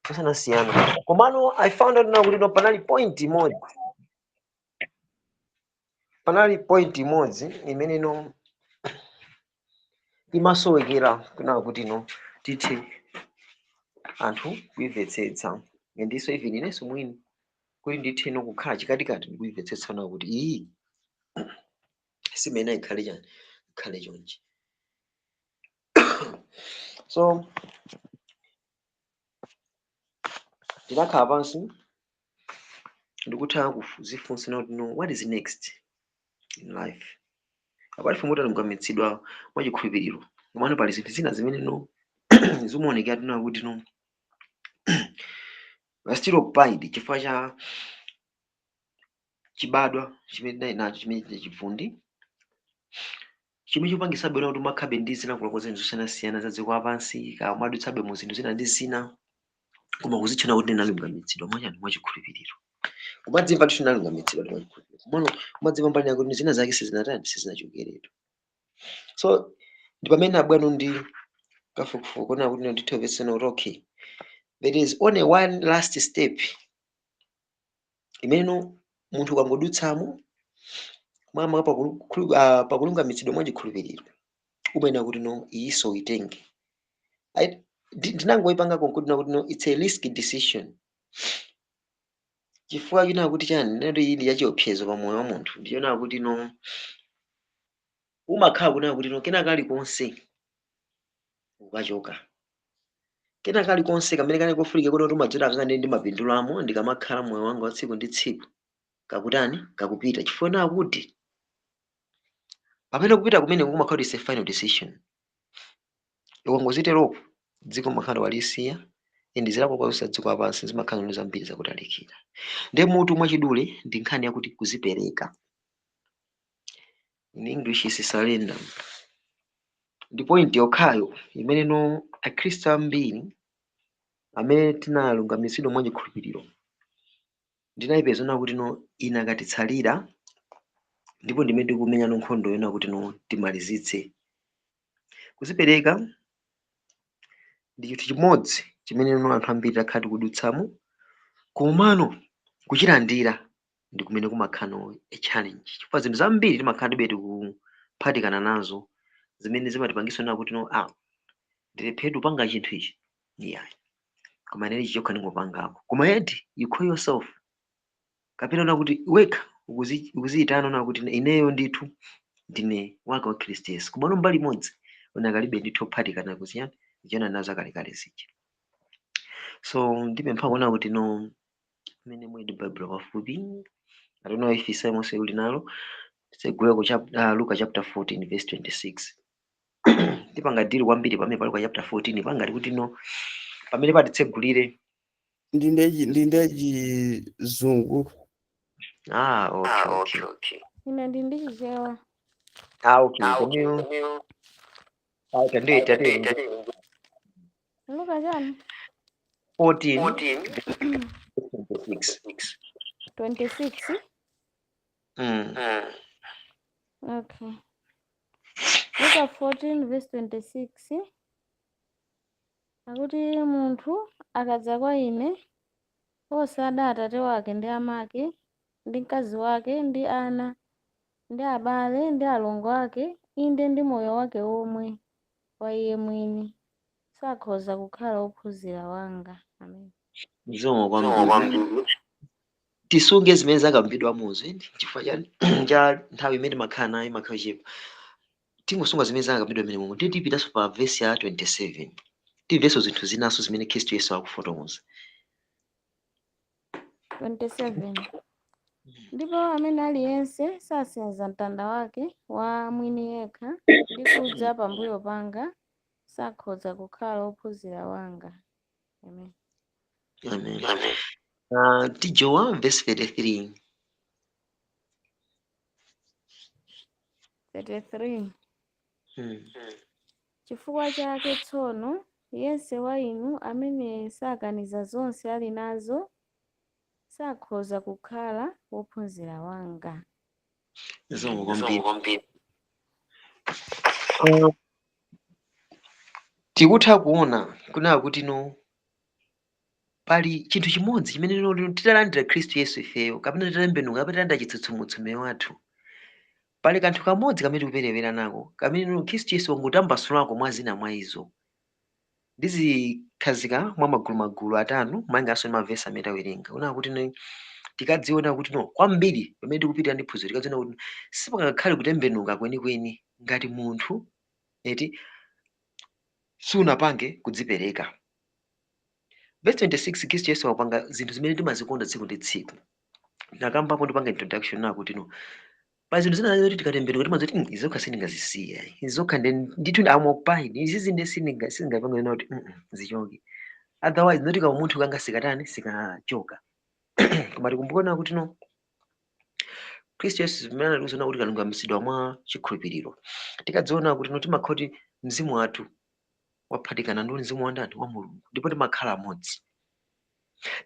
Zosiyanasiyana. Komano I found out now kuti no, panali point imodzi imene no imasowekera kunena kuti no tithe anthu kuimvetsetsa, ndiso even inenso mwini kuti ndithe no kukhala chikatikati ndikuimvetsetsa na kuti iyi simene ikhale chani, ikhale chonchi. So ndinakhala pansi ndikutha kuzifunsa kuti no, what is next in life? Apart from kuti alungamitsidwa mwachikhulupiriro, komano pali zinthu zina zimene no zimaonekera tuna kuti no we are still occupied chifukwa cha chibadwa chimene tinali nacho, chimene chili chivundi, chimene chikupangisabe kuti umakhabe ndi zina kuloko zinthu zosiyanasiyana za dziko lapansi, kaya umadutsabe mu zinthu zina ndi zina, koma kuzitchula kuti ndinalungamitsidwa mwachani? Mwachikhulupiriro. Kumadzimva kuti ndinalungamitsidwa mwachikhulupiriro, komano kumadzimva mbali yako kuti zina zake sizinatani, sizinachokeretu. So ndi pamene abwano ndi kafukufuku kuona kuti ndithe kupezana kuti okay, there is only one last step imene munthu ukangodutsamo mwama pakulungamitsidwa mwachikhulupiriro, umayenera kuti no iyiso uitenge. Ndinangoyipanga conclude kuti no, it's a risky decision, chifukwa china kuti chani, ndinati iyi ndi yachiopsezo pa moyo wa munthu. Ndichona kuti no umakhala kunena kuti no kena kalikonse ukachoka, kena kalikonse kamene kali kofunika kuti umadzera akakane ndi mapindulamo ndikamakhala moyo wanga wa tsiku ndi tsiku, kakutani, kakupita. Chifukwa na kuti pamene kupita kumene kumakhala kuti it's a final decision. Ukangoziteroko dziko makhala walisiya, indi zilako kwalusa dziko lapansi zimakhala ndi zambiri zakutalikira. Ndiye mutu mwachidule ndi nkhani yakuti kuzipereka, in English is surrender. Ndi point yokhayo imene no akhristu ambiri amene tinalungamitsidwa mwachikhulupiriro ndinayipeza na kuti no inakatitsalira, ndipo ndimene ndikumenya no nkhondo yona kuti no timalizitse. Kuzipereka ndi chinthu chimodzi chimene no anthu ambiri takhala tikudutsamo, komano kuchilandira ndi kumene kumakhala no a challenge, chifukwa zinthu zambiri timakhala tibe tikuphatikana nazo zimene zimatipangisa na kuti no, ah, ndilephetu kupanga chinthu ichi, yeah, koma ine ichi chokha ndingopangako. Koma yet you call yourself kapena na kuti wekha ukuziyitana na kuti ineyo ndithu ndine wake wa Khristu Yesu, komano mbali imodzi unakalibe ndithu kuphatikana kuziyani zichona nazo akalekale zija. So ndipempha kuona kuti no mmene muli ndi Baibulo pafupi, I don't know if Simon uli nalo, tsegule ku Luka chapter 14 verse 26. Tipanga deal kwambiri pamene pa Luka chapter 14, pangati kuti no pamene patitsegulire. Ndi chizungu. Ah, okay. Ine ndi ndi Chichewa. Ah, okay, can you, ah, can do it, can do it. Luka chani? 14 26. 26. Okay. Luka 14 verse 26. Akuti munthu akadza kwa ine, osada atate wake ndi amake ndi mkazi wake ndi ana ndi abale ndi alongo ake, inde ndi moyo wake omwe wa iye mwini, sakhoza kukhala wophunzira wanga. Amen. Zikomo kwambiri. Tisunge zimene zakambidwa muzo chifukwa cha nthawi imene makhala nayo imakhala chepa. Tingosunga zimene zakambidwa imene momwe. Ndiye tipitanso pa verse ya 27, timvenso zinthu zinanso zimene Khristu Yesu akufotokoza. 27. Ndipo amene aliyense sasenza mtanda wake wa mwini yekha ndi kudza pambuyo panga, sakhoza kukhala wophunzira wanga. Amen. Amen. Tijowa verse 33. 33. Chifukwa chake tsono yense wa inu amene sakaniza zonse ali nazo sakhoza kukhala wophunzira wanga. Zikomo kwambiri. Tikutha kuona kunena kuti no Pali chinthu chimodzi chimene lero titalandira Khristu Yesu ifeyo, kapena titatembenuka, kapena titalandira chitsitsimutso mmoyo wathu, pali kanthu kamodzi kamene tikuperewera nako, kamene lero Khristu Yesu wangotambasulako mwa zina mwa izo. Ndizikhazika mwa magulumagulu atanu, malinganso ndi mavesi amene tawerenga. Kunena kuti tikadziona kuti no kwambiri pamene tikupitira ndi phunziro, tikadziona kuti sipangakhale kutembenuka kwenikweni ngati munthu eti sunapange kudzipereka. Verse 26, Khristu Yesu akupanga zinthu zimene timazikonda tsiku ndi tsiku. Ndakambapo ndipanga introduction na kuti no pa zinthu zina zoti tikatembenuka timadziwa kuti izi zokha sindingazisiya, izi zokha ndithu I'm occupied, izi zinde sindingapange nena kuti zichoke, otherwise ndoti kama munthu kanga sikatani, sikachoka. Koma tikumbukana kuti no Khristu Yesu zimene anatiuza kuti kalungamisidwa mwa chikhulupiriro, tikadziona kuti no timakhala kuti mzimu wathu waphatikana ndi mzimu wa ndani? Wa Mulungu, ndipo timakhala amodzi.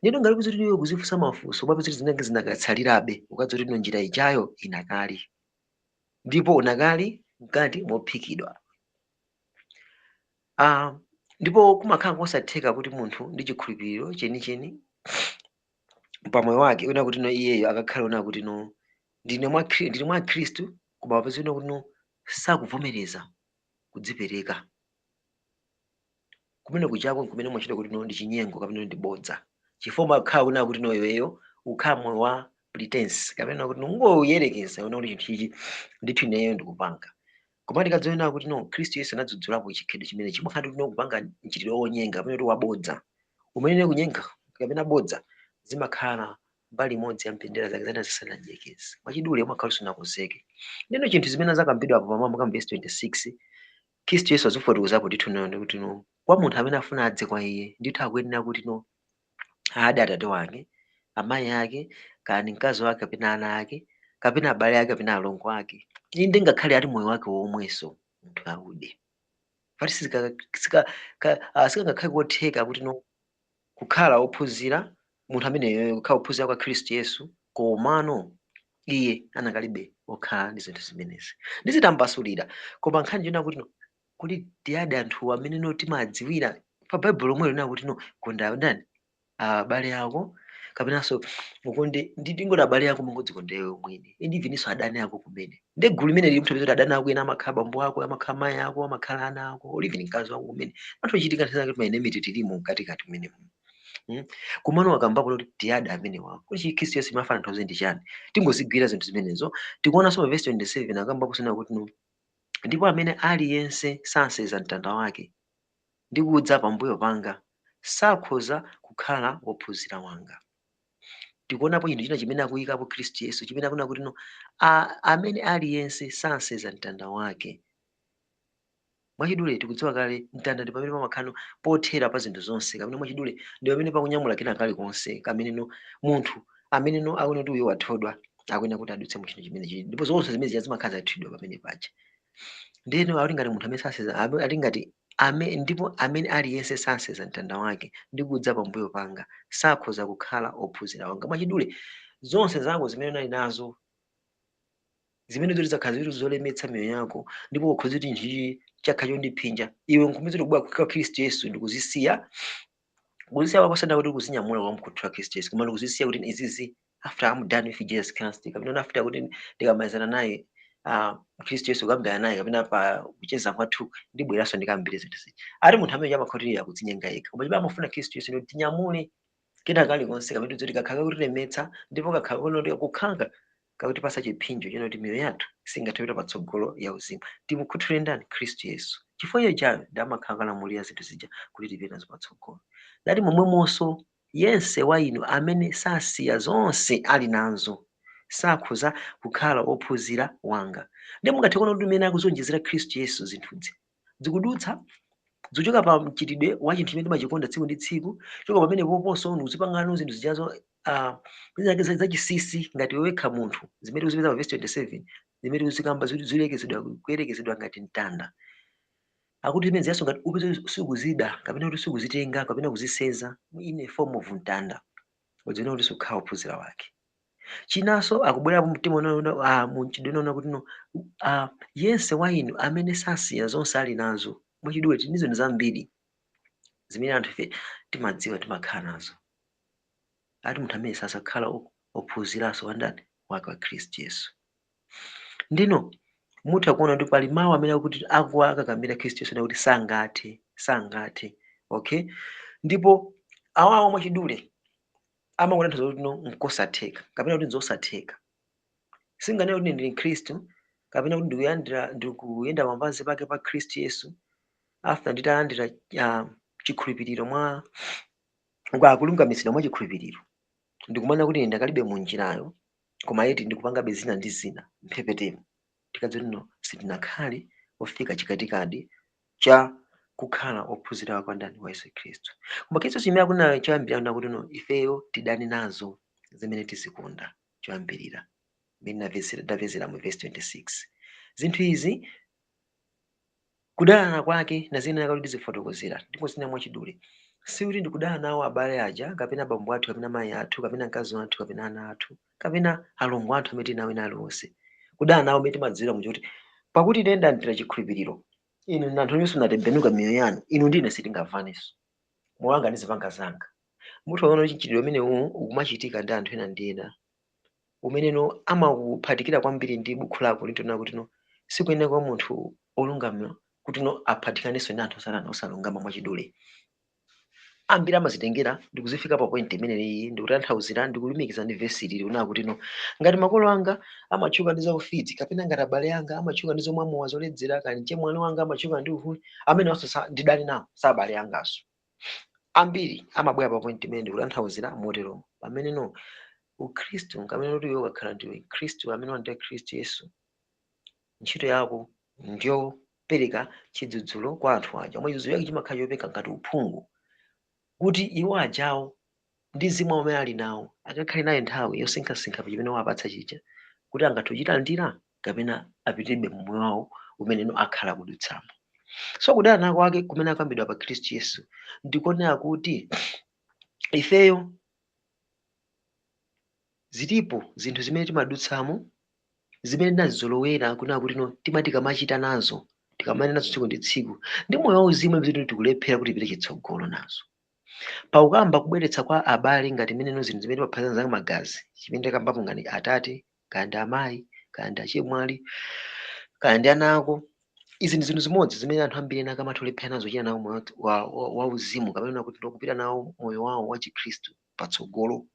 Ndino ngati kuti iwe kuzifunsa mafunso, umapeza kuti zinenge zinakatsalirabe, ukadziwa kuti no njira ijayo inakali, ndipo unakali mkati mophikidwa. Ndipo kumakhala kosatheka kuti munthu ndi chikhulupiriro chenicheni pamoyo wake una kuti no iyeyo akakhala una kuti no ndine mwa Khristu, koma wapeza una kuti no sakuvomereza kudzipereka kumene kuchako, kumene mwachita kuti no ndi chinyengo kapena ndi bodza, chifukwa umakhala kuna kuti no iweyo ukhala moyo wa pretense, kapena kuti ungoyerekeza una kuti chinthu ichi ndithu ineyo ndikupanga. Koma tikadziona kuti no Khristu Yesu anadzudzulapo chikhalidwe chimene chimakhala kuti no kupanga mchitidwe wonyenga kapena kuti wabodza, umene kunyenga kapena bodza zimakhala mbali imodzi ya mbendera zake zana zisanajekeze. Mwachidule umakhala usunakonzeke. Ndino chinthu zimene zakambidwa apo pamwamba ka verse 26, Khristu Yesu azifotokozapo ndithu no kuti no kwa munthu amene afuna adze kwa iye, ndithu akuyenera kuti no ade atate wake, amayi ake, kani mkazi wake, kapena ana ake, kapena abale ake, kapena alongo ake, inde ngakhale ali moyo wake womwenso munthu aude pati sikangakhale kotheka kuti no kukhala wophunzira munthu ameneyo, kukhala wophunzira kwa Khristu Yesu, komano iye anakalibe okhala ndi zinthu zimenezi. Ndizitambasulira, koma nkhani chona kuti no kuti tiyade anthu amene no timadziwira pa Baibulo lomwe lina kuti no konda ndani? Abale ako, kapenanso ukonde ndingoti abale ako mongodzikonda iwe mwini, indi iveninso adani ako kumene. Ndi gulu limene lili muthu kuti adani ako ena amakhala bambo ako, amakhala mayi ako, amakhala ana ako, or even mkazi wako kumene. Anthu ochitika nthawi zake ma-enmity tilimo mkatikati kumenemo. Komano akambapo kuti tiyade amene wako kuti Chikhristu Yesu imafana nthawi ndi chani, tingozigwira zinthu zimenezo. Tikuonanso pa verse 27 akambapo sena kuti no ndipo amene aliyense sasenza mtanda wake ndi kudza pambuyo panga sakhoza kukhala wophunzira wanga. Tikuonapo chinthu china chimene akuyikapo Khristu Yesu, chimene akunena kuti no amene aliyense sasenza mtanda wake. Mwachidule tikudziwa kale mtanda ndi pamene pamakhala pothera pa zinthu zonse, kapena mwachidule ndi pamene pakunyamula kena kalikonse kamene no munthu amene no akuona kuti uyo wathodwa akuyenera kuti adutse mu chinthu chimene chili, ndipo zonse zimene zija zimakhala zathidwa pamene paja. Ndiyeno ali ngati munthu amene sasenza, ali ngati ndipo amene aliyense sasenza mtanda wake ndi kudza pambuyo panga sakhoza kukhala ophunzira wanga. Mwachidule zonse zako zimene unali nazo zimene zoti zakhala zili zolemetsa miyoyo yako, ndipo ukhoza kuti nchichi chakha chondiphinja iwe, nkumene kuti kubwera kwa Khristu Yesu ndikuzisiya, kuzisiya pasana kuti kuzinyamula kwa mkhutu wa Khristu Yesu, koma ndikuzisiya kuti izizi after I'm done with Jesus Christ, kapena after kuti ndikamalizana naye Khristu Yesu, kukambirana naye kapena pa kucheza kwathu, ndibweranso ndikambire zinthu ziji. Ati munthu amene amakhotirira kudzinyenga yekha, koma chimene amafuna Khristu Yesu ndi kuti tinyamule kena kalikonse kamene tidziwa kuti kakhala kutilemetsa, ndipo kakhala kunoti kukhala kakutipasa chipsinjo chino kuti miyoyo yathu singathe kupita patsogolo ya uzimu. Timukhuthule ndani? Khristu Yesu, chifukwa iye chayo ndi amakhala kalamulira zinthu zija kuti tipite nazo patsogolo. Dati momwemonso yense wa inu amene sasiya zonse ali nazo sakhoza kukhala wophunzira wanga. Ndi mungathe kuona kuti mmene akuzonjezera Khristu Yesu zinthuzi zikudutsa, zikuchoka pa mchitidwe wa chinthu chimene timachikonda tsiku ndi tsiku, choka pamene poponso ndikuzipangano zinthu zijazo zake zachinsinsi ngati wekha munthu, zimene tikuzipeza pa verse 27, zimene tikuzikamba zikuyerekezedwa kuyerekezedwa ngati mtanda. Akuti zimene ziyaso ngati upeze sikuzida kapena kuti sikuzitenga kapena kuzisenza in a form of mtanda, udziona kuti sukhala wophunzira wake. Chinanso akubwera mtima unaona mchitidwe unaona kuti no yense wa inu amene sasiya zonse ali nazo. Mwachidule tili ndi zinthu zambiri zimene anthu ife timadziwa timakhala nazo. Ati munthu amene sasakhala ophunziranso wa ndani? Wake wa Khristu Yesu. Ndino mutha kuona kuti pali mawu amene akuti akuwakakamira Khristu Yesu kuti sangathe, sangathe. Okay? Ndipo awawo mwachidule amakutanthauza kuti no nkosatheka kapena kuti nzosatheka. Singanene kuti ndili Mkhristu kapena kuti ndikuyenda pamapazi pake pa Khristu Yesu after nditalandira chikhulupiriro mwa kulungamitsidwa mwa chikhulupiriro, ndikumana kuti ndakalibe mu njirayo, koma yeti ndikupangabe zina ndi zina mphepetemo, tikadzi kuti no sitinakhale ofika chikatikati cha kukhala ophunzira kwa ndani? Wa Yesu Khristu. Koma Khristu chimene akunena choyambirira kuti no ifeyo tidane nazo zimene tizikonda choyambirira, mmene ndapezera mu verse 26. Zinthu izi kudalana kwake na zina kuti tizifotokozera, ndipo zina mwachidule sikuti ndikudana nawo abale aja kapena abambo athu kapena amayi athu kapena mkazi wathu kapena ana athu kapena alongo athu amene tili nawo ena aliwonse. Kudana nawo amene timadziwira muja kuti pakuti ine ndalandira chikhulupiriro, inu ndi anthu amene simunatembenuka miyoyo yanu, inu ndi ine sitingamvanenso, moyo wanga ndizipanga zanga. Muthu akaona kuti mchitidwe umenewu ukumachitika ndi anthu ena ndi ena, umeneno amakuphatikira kwambiri ndi buku lako litonena kuti no sikuyenera kwa munthu olungama kuti no aphatikanenso ndi anthu osalungama mwachidule. Ambiri amazitengera ndikuzifika pa point imeneyi, ndikutanthauzira ndikulumikiza ndi vesi ili kunena kuti no ngati makolo anga amatchuka ndi zaufiti, kapena ngati abale anga amatchuka ndi zomwe amowa zoledzera, kani mchemwali wanga amatchuka ndi uhule, amene onse ndidali nawo sa abale angaso. Ambiri amabwera pa point imene ndikutanthauzira moteromo, pamene no ukhristu nkamene kuti iwe ukakhala ndiwe Khristu amene wandiye Khristu Yesu, ntchito yako ndiyopereka chidzudzulo kwa anthu aja, omwe chidzudzulo chake chimakhala chopereka ngati uphungu kuti iwo ajawo ndi mzimu amene ali nawo akakhale naye nthawi yosinkhasinkha pa chimene wapatsa chija, kuti angathe kuchilandira kapena apitiribe mu moyo wawo umene no akhala kudutsamo. So kudana kwake kumene akambidwa pa Khristu Yesu ndikuonera kuti ifeyo zilipo zinthu zimene timadutsamo zimene tinazizolowera kunena kuti no timati tikamachita nazo, tikamayenda nazo tsiku ndi tsiku, ndi moyo wauzimu zinthu tikulephera kuti tipite chitsogolo nazo. Paukamba kubweretsa kwa abale ngati imeneno zinthu zimene timaphatikiza za magazi, chimene tikambapo ngati atate, kaya ndi amayi, kaya ndi achemwali, kaya ndi ana ako, izi ndi zinthu zimodzi zimene anthu ambiri ena akamatha kulephera nazo kuchita nawo moyo wauzimu kapena kuti ndikupita nawo moyo wawo wa chikhristu patsogolo,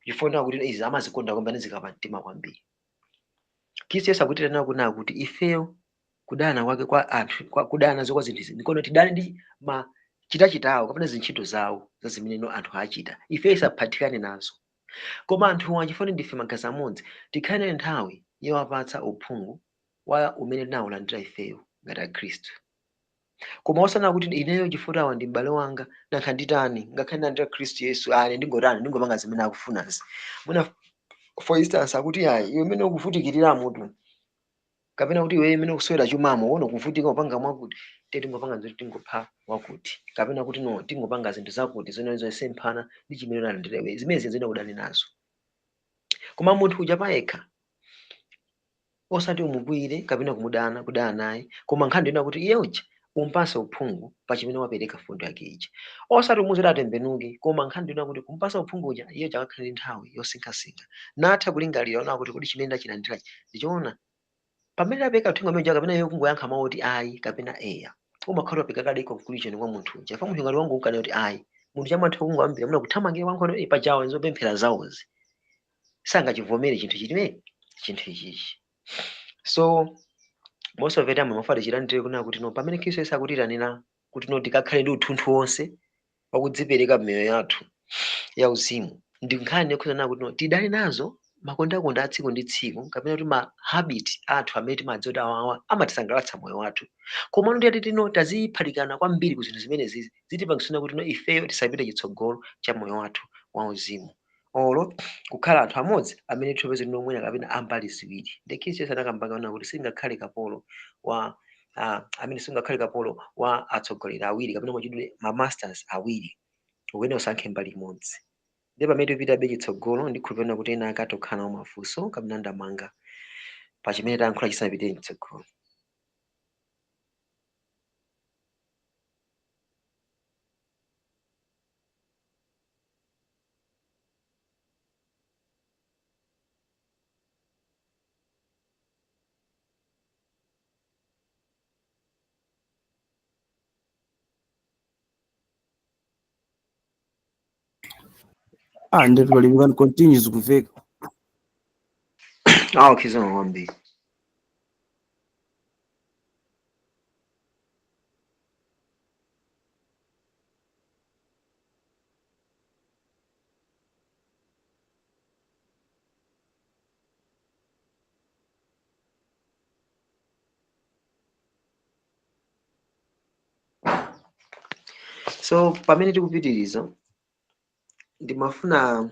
chifukwa kuti izi amazikonda kwambiri, zikapa mtima kwambiri. Khristu Yesu akutiitana kunena kuti ifeyo kudana kwake kwa anthu, kudana nazo kwa zinthu izi, ndikono tidane ndi machitachitawo kapena zintchito zawo za zimene anthu achita, ifeyo tisaphatikane nazo. Koma anthu chifukwa ndife magazi amodzi, tikhale nayo nthawi yowapatsa uphungu wa umene tinawulandira ifeyo ngati akhristu. Koma osana kuti ineyo chifukwa awa ndi m'bale wanga, nankha nditani, ngakhale ndalandira Khristu Yesu, ine ndingotani, ndingopanga zimene akufunazi. Mwina for instance akuti ayi iwe imene ukuvutikirira mutu, kapena kuti iwe imene ukuswera chumamo, uwona kuvutika upanga mwakuti, te tingopanga zinthu tingopha wakuti, kapena kuti no tingopanga zinthu zakuti zimene zosemphana ndi chimene unalandira iwe, zimene zina udani nazo. Koma munthu uja payekha osati umukwiyire kapena kumudana, kudana naye, koma nkhani ndiyona kuti iye uja umpase uphungu pa chimene wapereka fundo yake ija, osati umuwuze kuti atembenuke, koma nkhani ndiyona kuti kumpasa uphungu uja iye uja akakhale ndi nthawi yosinkhasinkha natha kulingalira ona kuti kodi chimene ndachilandirachi ndichoona. Pamene apereka uthenga umene uja kapena iye kungoyankha mawu oti ayi kapena eya, umakhala wapereka kale conclusion kwa munthu uja. Fa munthu ngati wangokana kuti ayi, munthu chamatha kungoyambira muna kuthamangira kwa nkhono, pajawo nzopemphera zawozi, sangachivomere chinthu chimene chinthu ichichi. So most of the time mafati chilandire kunena kuti no pamene Khristu Yesu akutiitanira kuti no tikakhale ndi uthunthu wonse wakudzipereka m'miyoyo yathu ya uzimu, ndi nkhani yokhuzana kuti no tidane nazo makondakonda a tsiku ndi tsiku, kapena kuti ma habit athu amene timadziwa kuti awawa amatisangalatsa moyo wathu, koma ndi tino taziphatikana kwambiri ku zinthu zimenezi, zitipangitsana kuti no ifeyo tisapite chitsogolo cha moyo wathu wa uzimu, olo kukhala anthu amodzi amene tipeze tino mwina kapena ambali ziwiri. Ndi Khristu Yesu anakamba kuti singakhale kapolo wa amene singakhale kapolo wa atsogoleri awiri, kapena mwachidule ma masters awiri, ukuyenera usankhe mbali imodzi. Ndi pamene tipitabe chitsogolo, ndikhulupirira kuti ena akatokhala nawo mafunso kapena ndamanga pa chimene tayankhula chisanapite chitsogolo. Ah, ndeti pali, you can continue, zikumveka. Ah, okay, zikomo kwambiri. So pamene tikupitiriza, ndimafuna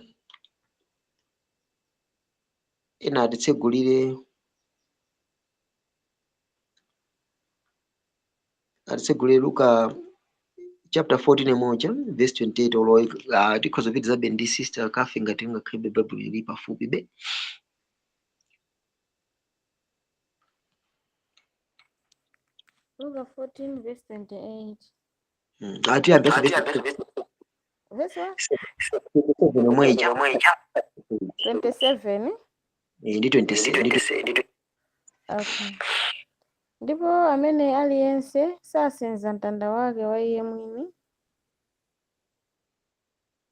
ena atitsegulire Luka chapter 14 moja verse 28 olo tikhoza kupitirizabe ndi Sister Kafe ngati ngakhale Bible ili pafupi be. Luka 14 verse 28. Atiyambe verse Verse what? 27 omweja. 27. Ndi 27 ndi. Okay. Ndipo amene aliyense sasenza mtanda wake wa iye mwini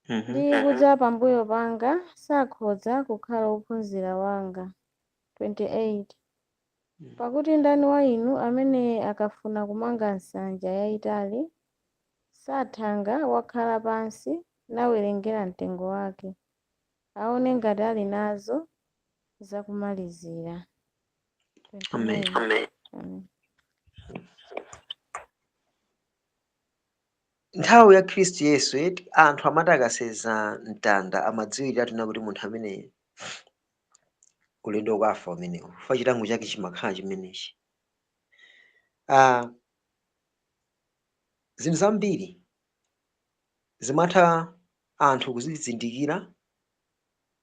ndi kudza pambuyo panga sakhoza kukhala wophunzira wanga. 28. Pakuti ndani wa inu amene akafuna kumanga nsanja yayitali sathanga wakhala pansi nawerengera mtengo wake, aone ngati ali nazo zakumalizira. Amen. 29. Amen. Nthawi ya Khristu Yesu eti, anthu amati akaseza mtanda amadziwiratu na kuti munthu amene ulendo ukafa umenewu, chifukwa chilango chake chimakhala chimenechi. Zinthu zambiri zimatha anthu kuzizindikira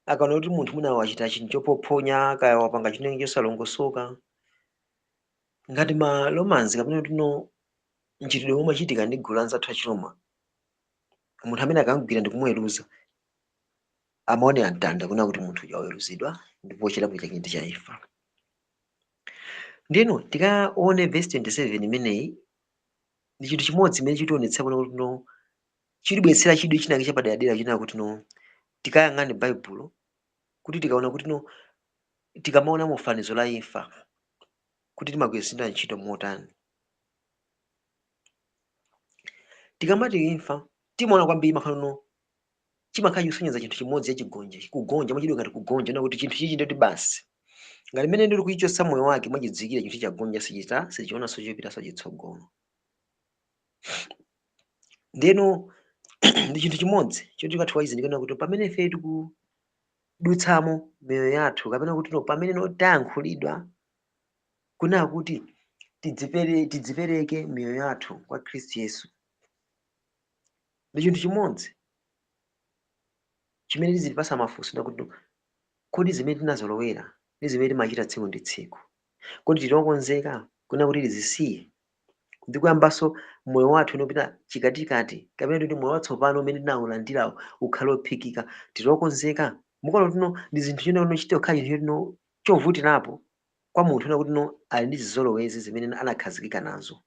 akaona kuti munthu mwina wachita chinthu chopophonya, kaya wapanga chinenge chosalongosoka, ngati ma Romans kapena kuti no mchitidwe umachitika ndi gulu la anzathu achiroma. Munthu amene akamugwira ndi kumuweruza amaonera mtanda kuna kuti munthu uja waweruzidwa ndipo chilango chake ndi cha imfa. Ndino tikaone verse 27 imeneyi ndi chinthu chimodzi chimene chitionetsa kuno kuti no chitibwetsera chidwi chinake chapaderadera china kuti no tikayang'ane Baibulo kuti tikaona kuti no tikamaona mu fanizo la imfa kuti timagwiritsidwa ntchito motani. Tikamati imfa timaona kwambiri makhala no chimakhala chikusonyeza chinthu chimodzi chachigonja, kugonja mwachidwi ngati kugonja na kuti chinthu chichi ndoti basi ngati mmene ndili kuyichotsa moyo wake mwachidzikira chinthu chagonja sichita sichionanso chopita chitsogolo. Ndeno ndi chinthu chimodzi choti tikathu wachizindikira kuti pamene ife tikudutsamo miyoyo yathu kapena kuti no pamene no tayankhulidwa kuna kuti tidzipereke miyoyo yathu kwa Khristu Yesu, ndi chinthu chimodzi chimene tizilipasa mafunso na kuti kodi zimene tinazolowera ndi zimene timachita tsiku ndi tsiku, kodi tili okonzeka kuna kuti tizisiye ndi kuyambanso moyo wathu unopita chikatikati kapena kuti moyo watsopano umene tinawulandirawo ukhale ophikika? Tili okonzeka? Mukaona kuti no ndi zinthu china unochita kukhala chinthu chino chovutirapo kwa munthu una kuti no ali ndi zizolowezi zimene anakhazikika nazo,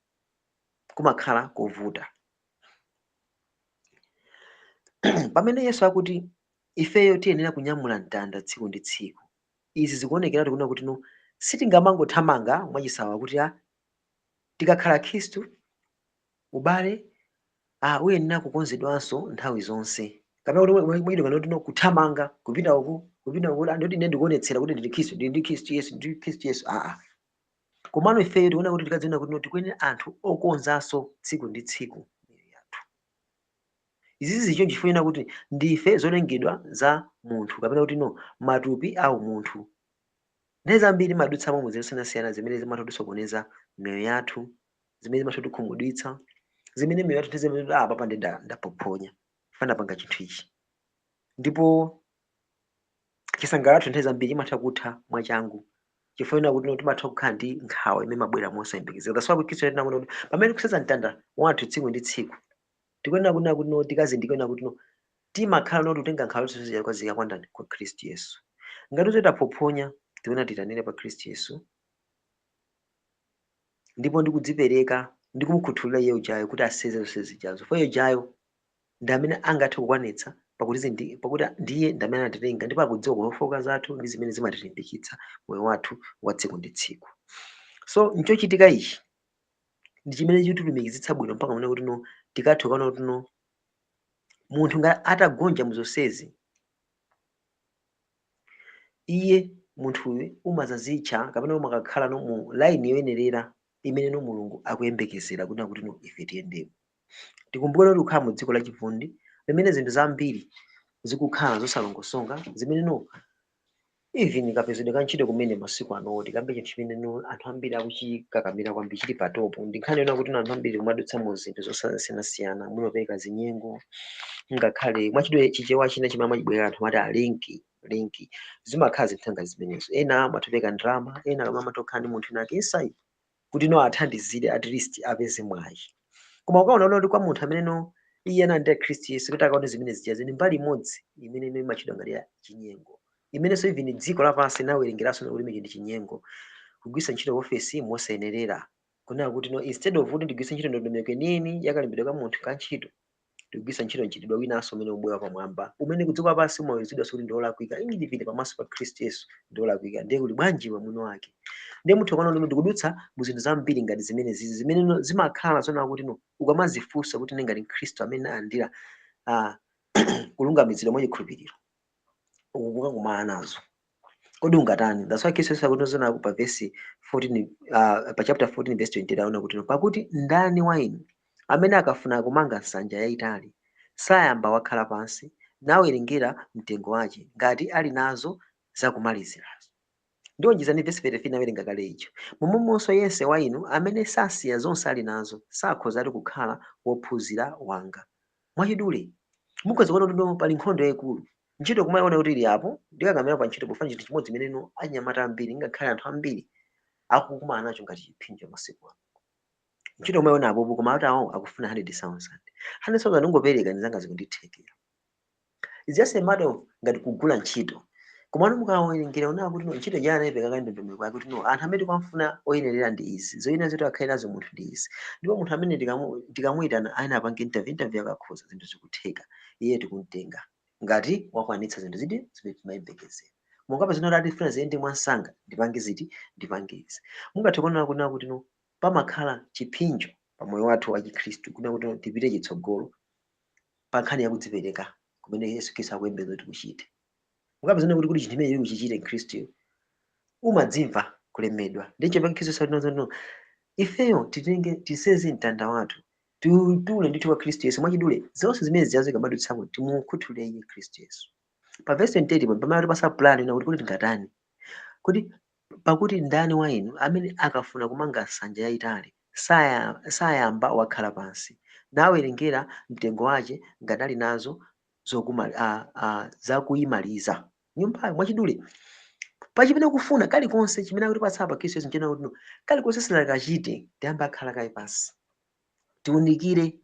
kumakhala kovuta. Pamene Yesu akuti ifeyo tiyenera kunyamula mtanda tsiku ndi tsiku, izi zikuonekeratu kuna kuti no sitingamangothamanga mwachisawa kuti tikakhala Khristu ubale uyenera kukonzedwanso nthawi zonse, kapena kuti mwachidwi kana kuti no kuthamanga kupita uku kupita uku, ndoti ine ndikuonetsera kuti ndili Khristu, ndili ndi Khristu Yesu, ndili Khristu Yesu. Komano ifeyo tikuona kuti tikadziona kuti no tikuyenera anthu okonzanso tsiku ndi tsiku miyoyo yathu. Izizi zicho chifukwa kuti ndife zolengedwa za munthu kapena kuti no matupi a umunthu. Nthawi zambiri timadutsamo mu zosiyanasiyana zimene zimatha kutisokoneza miyoyo yathu, zimene zimatha kutikhumudwitsa, zimene miyoyo yathu zimene papa ndi ndapophonya fana panga chinthu ichi, ndipo chisangalalo nthawi zambiri chimatha kutha mwachangu chifukwa kuti no timatha kukhala ndi nkhawa imene imabwera mosayembekezera. That's why Khristu anena kuti pamene tikuseza mtanda wathu tsiku ndi tsiku, tikuyenera kunena kuti no tikazindikira kuti no timakhala no tikutenga nkhawa zonse kwazika kwa ndani? Kwa Khristu Yesu. Ngati taphophonya, tikuyenera titanire pa Khristu Yesu ndipo ndikudzipereka ndi kumukhuthulira iye ujayo kuti aseze zonse zijazo, for iye ujayo ndi amene angathe kukwanitsa. Pakuti ndiye ndamene anatilenga ndipo akudziwa kufoka zathu ndi zimene zimatilimbikitsa moyo wathu wa tsiku ndi tsiku. So nchochitika ichi ndi chimene chikutilumikizitsa bwino mpaka kuona kuti no tikathe kuona kuti no munthu nga atagonja muzonsezi, iye munthuyu umazazitcha kapena umakakhala no mu line yoyenerera imene no Mulungu akuyembekezera kuti no ife tiyendemo. Tikumbukire kuti kukhala mu dziko lachivundi limene zinthu zambiri zikukhala zosalongosonga, zimene no even kapezedwe ka ntchito kumene masiku ano tikambe chinthu chimene no anthu ambiri akuchikakamira kwambiri chili pa top. Ndi nkhani yona kuti no anthu ambiri kumadutsa mu zinthu zosiyanasiyana, munopereka zinyengo, ngakhale mwachidule Chichewa china chimene amachibwerera anthu amati a link link, zimakhala zinthu ngati zimenezo. Ena amatopereka ndalama, ena koma amatokhala ndi munthu ina inside kuti no athandizire at least apeze mwayi. Koma ukaona kuti kwa munthu amene no iye anali Khristu Yesu, kuti akaone zimene zija zini mbali imodzi imene ino imachidwa ngati ya chinyengo, imenenso even dziko lapansi nawerengeranso kuti imenechi ndi chinyengo, kugwiritsa ntchito ofesi mosayenerera, kunena kuti no instead of kuti ndigwiritse ntchito ndondomeko yeniyeni yakalembedwe ka munthu ka ntchito, ndikugwiritsa ntchito mchitidwe winanso umene ubwera pamwamba, umene kudziko lapansi umaweruzidwanso kuti ndiwolakwika, even pamaso pa Khristu Yesu ndiwolakwika. Ndiye kuti bwanji iwe mwini wake? Ndiye munthu ukaona kuti ndikudutsa mu zinthu zambiri ngati zimene zizi, zimene no zimakhala zoona kuti no ukamazifunsa kuti ine ngati Mkhristu amene alandira kulungamitsidwa mwa chikhulupiriro, ukukakumana nazo, kodi ungatani? That's why Khristu Yesu akuti zona pa verse 14, pa chapter 14 verse 28, aona kuti no, pakuti ndani wa inu amene akafuna kumanga nsanja yayitali sayamba wakhala pansi nawerengera mtengo wace ngati ali nazo zakumalizirazo? Ndionjezani verse 35, nawerenga kale icho. Momwemonso yense wa inu amene sasiya zonse ali nazo sakhoza ali kukhala wophunzira wanga. Mwachidule mukhoza kuona kuti no pali nkhondo yayikulu. Ntchito kumayiona kuti ili apo, ndikakamira pa ntchito pofuna chinthu chimodzi imene no anyamata ambiri, ngakhale anthu ambiri akukumana nacho ngati chipsinjo masiku ano. Ntchito kumayiona apopo, koma ati awo akufuna 100,000, 100,000 ungopereka ndizanga zikundithekera. It's just a matter of ngati kugula ntchito. Komano mukawerengera unawa kuti no ntchito jana anayipeka kale ndondomeko yake, kuti no anthu amene tikamfuna oyenerera ndi izi, zoyenera zoti akhale nazo munthu ndi izi, ndipo munthu amene tikamuyitana ayena apange interview, interview akakhoza zinthu zikutheka, iye tikumtenga ngati wakwanitsa zinthu ziti zimene timayembekezera. Mungapeza zino ati tifuna ziyende mwansanga, ndipange ziti, ndipange izi. Mungathe kuona kunena kuti no pamakhala chipsinjo pa moyo wathu wa Chikhristu kunena kuti no tipite chitsogolo pa nkhani yakudzipereka kumene Yesu Khristu akuyembekeza kuti kuchite. Mukapeza kuti chinthu chimene kuchichite Mkhristu umadzimva kulemedwa. Ndicho pake Khristu sakuti no ifeyo titenge tiseze mtanda wathu, tiutule ndithu kwa Khristu Yesu. Mwachidule zonse zimene zijazo zikamadutsamo timukhuthule iye Khristu Yesu. Pa verse 28 pamene atipasa plan ina kuti tingatani, kuti pakuti ndani wa inu amene akafuna kumanga nsanja yayitali sayamba wakhala pansi nawerengera mtengo wace ngati ali nazo zakuyimaliza nyumbayo? Mwachidule pachimene kufuna kalikonse chimene akutipatsa pa Khristu Yesu nchena kuti no kalikonse sitinakachite, tiyambe akhala kaye pansi, tiunikire.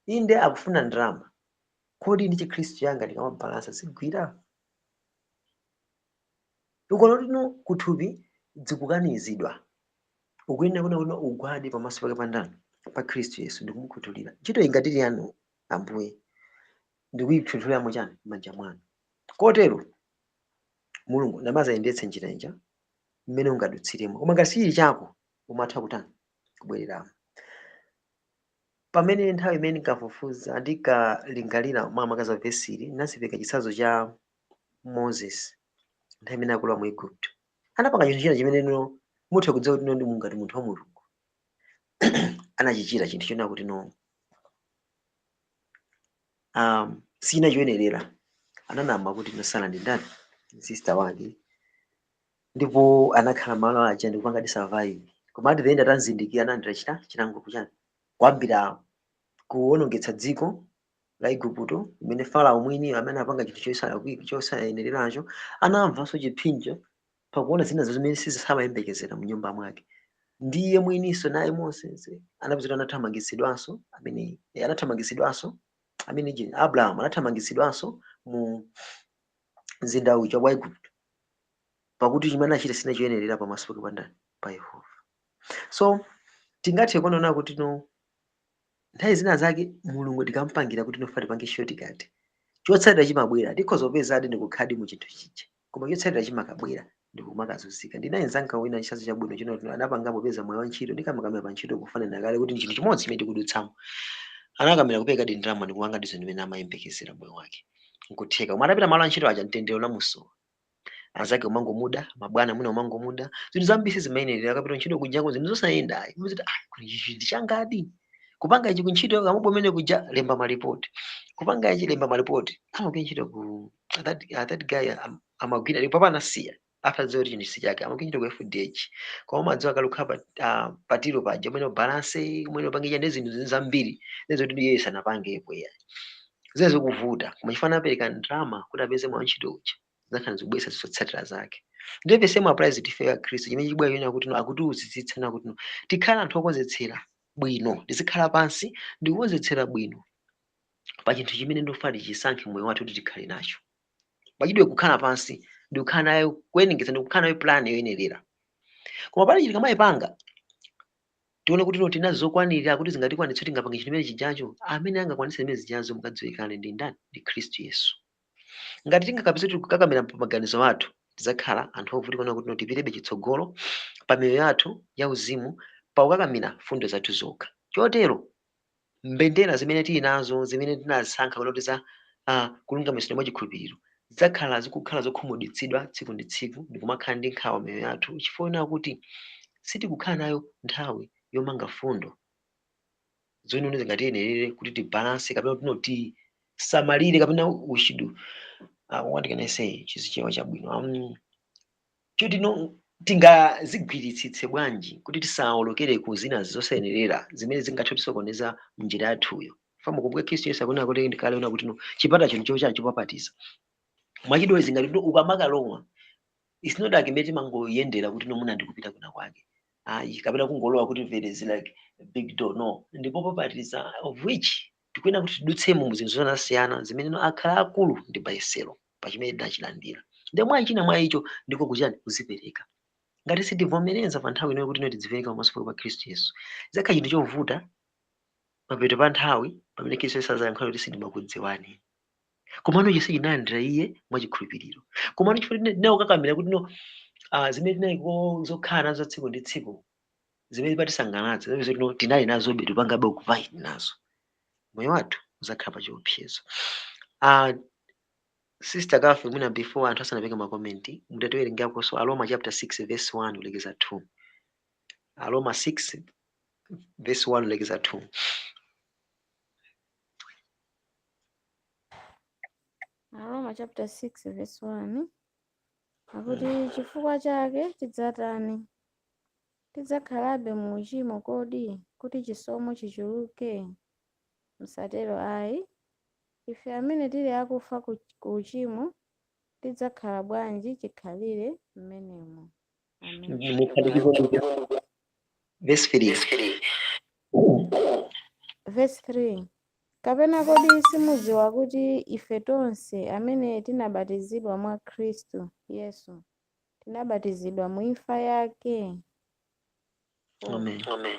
Inde akufuna ndalama, kodi ndi Chikhristu changa ndikamabalansa zigwira? Ukaona kuti no kuthupi zikukanizidwa, ukuyenera kuona kuti ugwade pamaso pake pa ndani? Pa Khristu Yesu, ndikumukhuthulira ntchito ingatili yanu, Ambuye, ndikuyikhuthuliramo chani? M'manja mwanu. Kotero Mulungu namazayendetse njira ija mmene ungadutsiremo. Koma ngati sichili chako, umatha kutani? Kubwereramo. Pamene nthawi imene ndinkafufuza, ndikalingalira makamaka vesili, ndinazipeka chitsanzo cha Moses nthawi imene akulowa mu Igupto. Anapanga chinthu china chimene no mutha kudziwa kuti no ndi ngati munthu wa Mulungu anachichita chinthu chona kuti no sina choyenerera. Ananama kuti no Sara ndi ndani? Sister wake. Ndipo anakhala malo aja ndikupanga di survive. Koma at the end atanzindikira, analandira chita chilango kuchani? Kuyambira kuwonongetsa dziko la Igupto, imene Farao mwini amene apanga chinthu chosayenereracho anamvanso chipsinjo pakuona zina zimene sizisamayembekezera mu nyumba mwake. Ndiye mwininso naye Moses anapezeka anathamangitsidwanso, amene anathamangitsidwanso, amene je Abraham anathamangitsidwanso mu mzinda uja wa Igupto, pakuti chimene anachita sina choyenerera pamaso pake pa ndani? Pa Yehova. So tingathe kuona kuti no Nthawi zina zake Mulungu tikampangira kuti nofa tipange shortcut, chotsatira chimabwera. Tikhoza kupezadi ndikukhadi mu chinthu chija, koma chotsatira chimakabwera ndikumakazunzika. Ndinaye mzanga wina, chitsanzo chabwino chino, anapangapo peza moyo wa ntchito, ndikamakamira pa ntchito kufanana kale kuti ndi chinthu chimodzi chimene tikudutsamo. Anakamira kupeka di ndalama ndikuwanga dizo ndimene amayembekezera moyo wake nkutheka, koma atapita malo a ntchito aja, mtendere unamusowa. Anzake umangomuda, mabwana mwina umangomuda, zinthu zambiri zimayenerera. Akapita ntchito kujako, zinthu zosayenda ayi. Umaziti, ah, kuli ichi ndi changadi kupanga ichi kuntchito kamwe kumene kuja, lemba malipoti, kupanga ichi, lemba malipoti. Amagwira ntchito ku that guy amagwira ndipo papa anasiya after dziwa kuti chinthu si chake. Amagwira ntchito ku FDH, koma umadziwa kalukha pa patiro paja umene balance umene upange ndi zinthu zambiri zoti iye sanapangepo iya, zine zikuvuta. Koma chifana apereka ndalama kuti apeze mwa ntchito uja, zakhala zikubweretsa zotsatira zake. Ndiye the same applies to ife Khristu. Chimene chibwera chonena kuti no, akutiuzitsitsa na kuti no, tikhala anthu okonzetsera bwino, tizikhala pansi ndikukonzetsera bwino pa chinthu chimene ndofuna tichisankhe moyo wathu kuti tikhale nacho. Pachidwe kukhala pansi ndikukhala nayo kuyenengeza, ndikukhala nayo plan yoyenerera. Koma pali chinthu kamayipanga, tione kuti no, tinazo zokwanira kuti zingatikwanitse, tingapange chinthu chimene chijacho. Amene angakwanitse zimene zijazo, mukadziwikane, ndi ndani? Ndi Khristu Yesu. Ngati tingakapeze kuti kukakamira pa maganizo athu, tidzakhala anthu ovutika kuti no, tipitebe chitsogolo pa miyoyo yathu ya uzimu pa kukakamira fundo zathu zokha. Chotero mbendera zimene tili nazo, zimene tinazisankha kuti za kulungamitsidwa mwa chikhulupiriro, zidzakhala zikukhala zokhumudwitsidwa tsiku ndi tsiku, ndikumakhala ndi nkhawa miyoyo yathu, chifukwa kuti sitikukhala nayo nthawi yomanga fundo zimene zingatiyenerere kuti tibalance kapena kuti tisamalire kapena we should, what can I say, Chichewa chabwino, choti no, tingazigwiritsitse bwanji kuti tisawolokere ku zina zosayenerera zimene zingathe kutisokoneza mnjira yathuyo. Mukumbuke Khristu Yesu akunena kuti ndikale una kuti no, chipata chino chochani chopapatiza mwachidule zingati kuti ukamakalowa, it's not like imene timangoyendera kuti no, muna ndikupita kuna kwake ayi, kapena kungolowa kuti there is like a big door. No, ndipo popatiza, of which tikuyenera kuti tidutsemo mu zinthu zosiyanasiyana zimene no akhala akulu ndi mayesero pa chimene tinachilandira. Ndi mwa china mwa icho ndiko kuchani? Kuzipereka. Ngati sitivomereza pa nthawi inoyo kuti ino tidzipereka pamaso pa Khristu Yesu, zidzakhala chinthu chovuta mapeto pa nthawi pamene Khristu Yesu azayankhula kuti sindimakudziwani. Komano chonse chinalandira iye mwachikhulupiriro. Komano chifukwa tinakukakamira kuti no, zimene tinaliko zokhala nazo tsiku ndi tsiku zimene patisangalatsa, zimene zoti no, tinali nazobe, tipangabe occupy nazo, moyo wathu uzakhala pa chiopsezo. Sister Kafe, mwina before anthu asanapeke ma comment, mutatiwerengakonso Aroma chapter 6 verse 1 kulekeza 2. Aroma 6 verse 1 kulekeza 2. Aroma chapter 6 verse 1 akuti, "Chifukwa chake tidzatani? Tidzakhalabe mu uchimo kodi, kuti chisomo chichuluke? Msatero ayi. Ife amene tili akufa ku uchimo tidzakhala bwanji chikhalire m'menemo?" Amen. Muphatikize verse 3. Verse 3: "Kapena kodi simudziwa kuti ife tonse amene tinabatizidwa mwa Khristu Yesu tinabatizidwa mu imfa yake?" 4. Amen.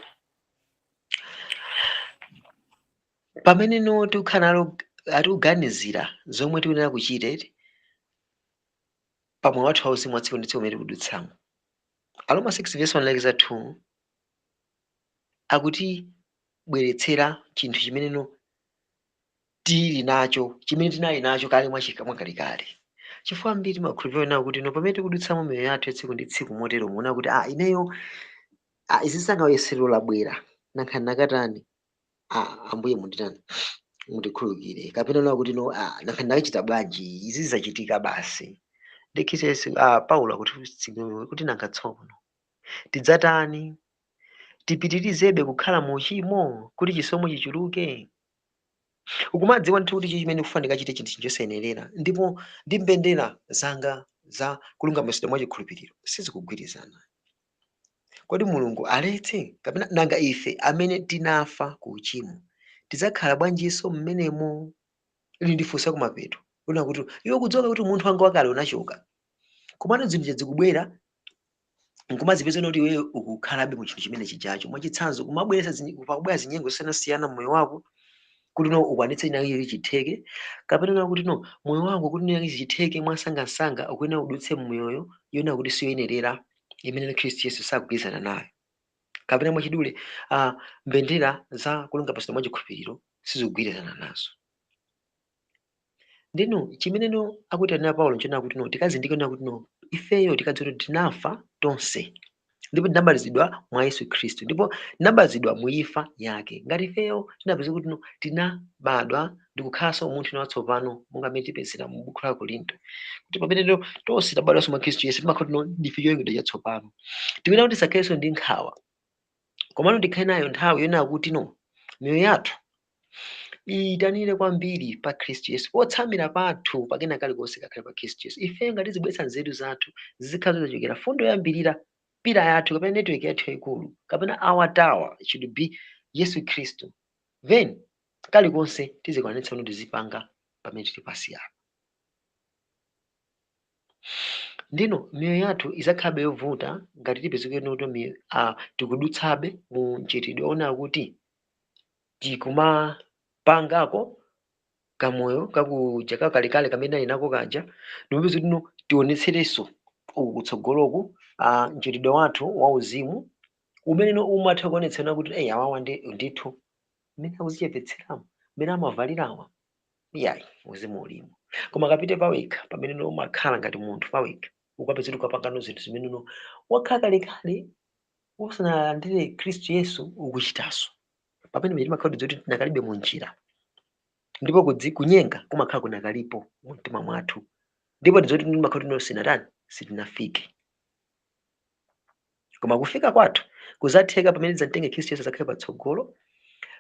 Pamene no tikukhala nalo, atikuganizira zomwe tikuyenera kuchita eti pamoyo wathu wauzimu wa tsiku ndi tsiku umene tikudutsamo, Aroma 6 verse 1 lekeza 2 akutibweretsera chinthu chimene no tili nacho, chimene tinali nacho kale mwakalikale. Chifukwa mbiri timakhulupirira nawo kuti no, pamene tikudutsamo miyoyo yathu ya tsiku ndi tsiku motero, muona kuti ineyo izi sangayeserero labwera, nankhani nakatani? Ambuye munditani? Mutikhululukire. Kapena nawo kuti no, nankhani nakachita bwanji? Izi zachitika basi. Ndi Khristu Yesu, Paulo akuti kuti, nanga tsono tidzatani? Tipitirizebe kukhala mu uchimo kuti chisomo chichuluke? Ukumadziwa ndithu kuti chimene kufunika chite chinthu chosayenerera, ndipo ndi mbendera zanga za kulungamitsidwa mwa chikhulupiriro sizikugwirizana. Kodi Mulungu aletse? Kapena nanga ife amene tinafa ku uchimo tidzakhala bwanjinso mmenemo? Ili ndifunsa kumapeto una kuti iwe kudziwa kuti munthu wanga wakale unachoka, komano zinthu zikubwera. Nkumazipeza kuti iweyo ukukhalabe mu chinthu chimene chijacho. Mwachitsanzo, kumabweretsa pakubwera zinyengo zosiyanasiyana mmoyo wako kuti no ukwanitse china chake chitheke, kapena na kuti no moyo wako kuti china chitheke mwasangasanga ukuyenera udutse mmoyoyo yona kuti siyoyenerera imene Khristu Yesu sakugwirizana nayo. Kapena mwachidule, mbendera za kulungamitsidwa mwachikhulupiriro sizikugwirizana nazo. Ndino chimeneno akuti anena Paulo nchonena kuti no tikazindikire nena kuti no ifeyo tikadziwa kuti tinafa tonse ndipo tinabatizidwa mwa Yesu Khristu ndipo tinabatizidwa mu imfa yake. Ngati ifeyo tinapeza kuti no tinabadwa ndi kukhalanso munthu watsopano monga mmene tipezera mu buku la Korinto, kuti pamene tonse tabadwanso mwa Khristu Yesu timakhala kuti no ndife cholengedwa chatsopano. Tikuyenera kuti tisakhalenso ndi nkhawa, komano tikhale nayo nthawi yonena kuti no miyoyo yathu iyitanire kwambiri pa Khristu Yesu, potsamira pathu pakena kalikonse kakhale pa Khristu Yesu. Ife ngati tizibweretsa nzeru zathu zizikhala zochokera fundo yoyambirira, pillar yathu kapena network yathu yayikulu kapena our tower should be Yesu Khristu, then kalikonse tizikwanitsa kuti tizipanga pamene tili pasi apa. Ndino miyoyo yathu izakhalabe yovuta ngati tipezeke kuti tikudutsabe mu mchitidwe ona kuti tikumapangako kamoyo kakuja kakalekale kamene ali nako kaja, ndimapeza kuti no tionetserenso uku kutsogoloku mchitidwe wathu wauzimu umene no umatha kuonetsera kuti eyi awawa ndithu mmene akuzichepetseramo, mmene amavalirawa, iyayi uzimu ulimo. Koma kapite pawekha pamene no umakhala ngati munthu pawekha, ukapeza kuti ukapangano zinthu zimene no wakhala kalekale usanalandire Khristu Yesu ukuchitanso, pamene pamene timakhala kuti tinakalibe mu njira, ndipo kunyenga kumakhala kunakalipo mu mtima mwathu, ndipo ndizoti timakhala kuti sinatani sitinafike. Koma kufika kwathu kuzatheka pamene tidzamtenge Khristu Yesu azakhale patsogolo,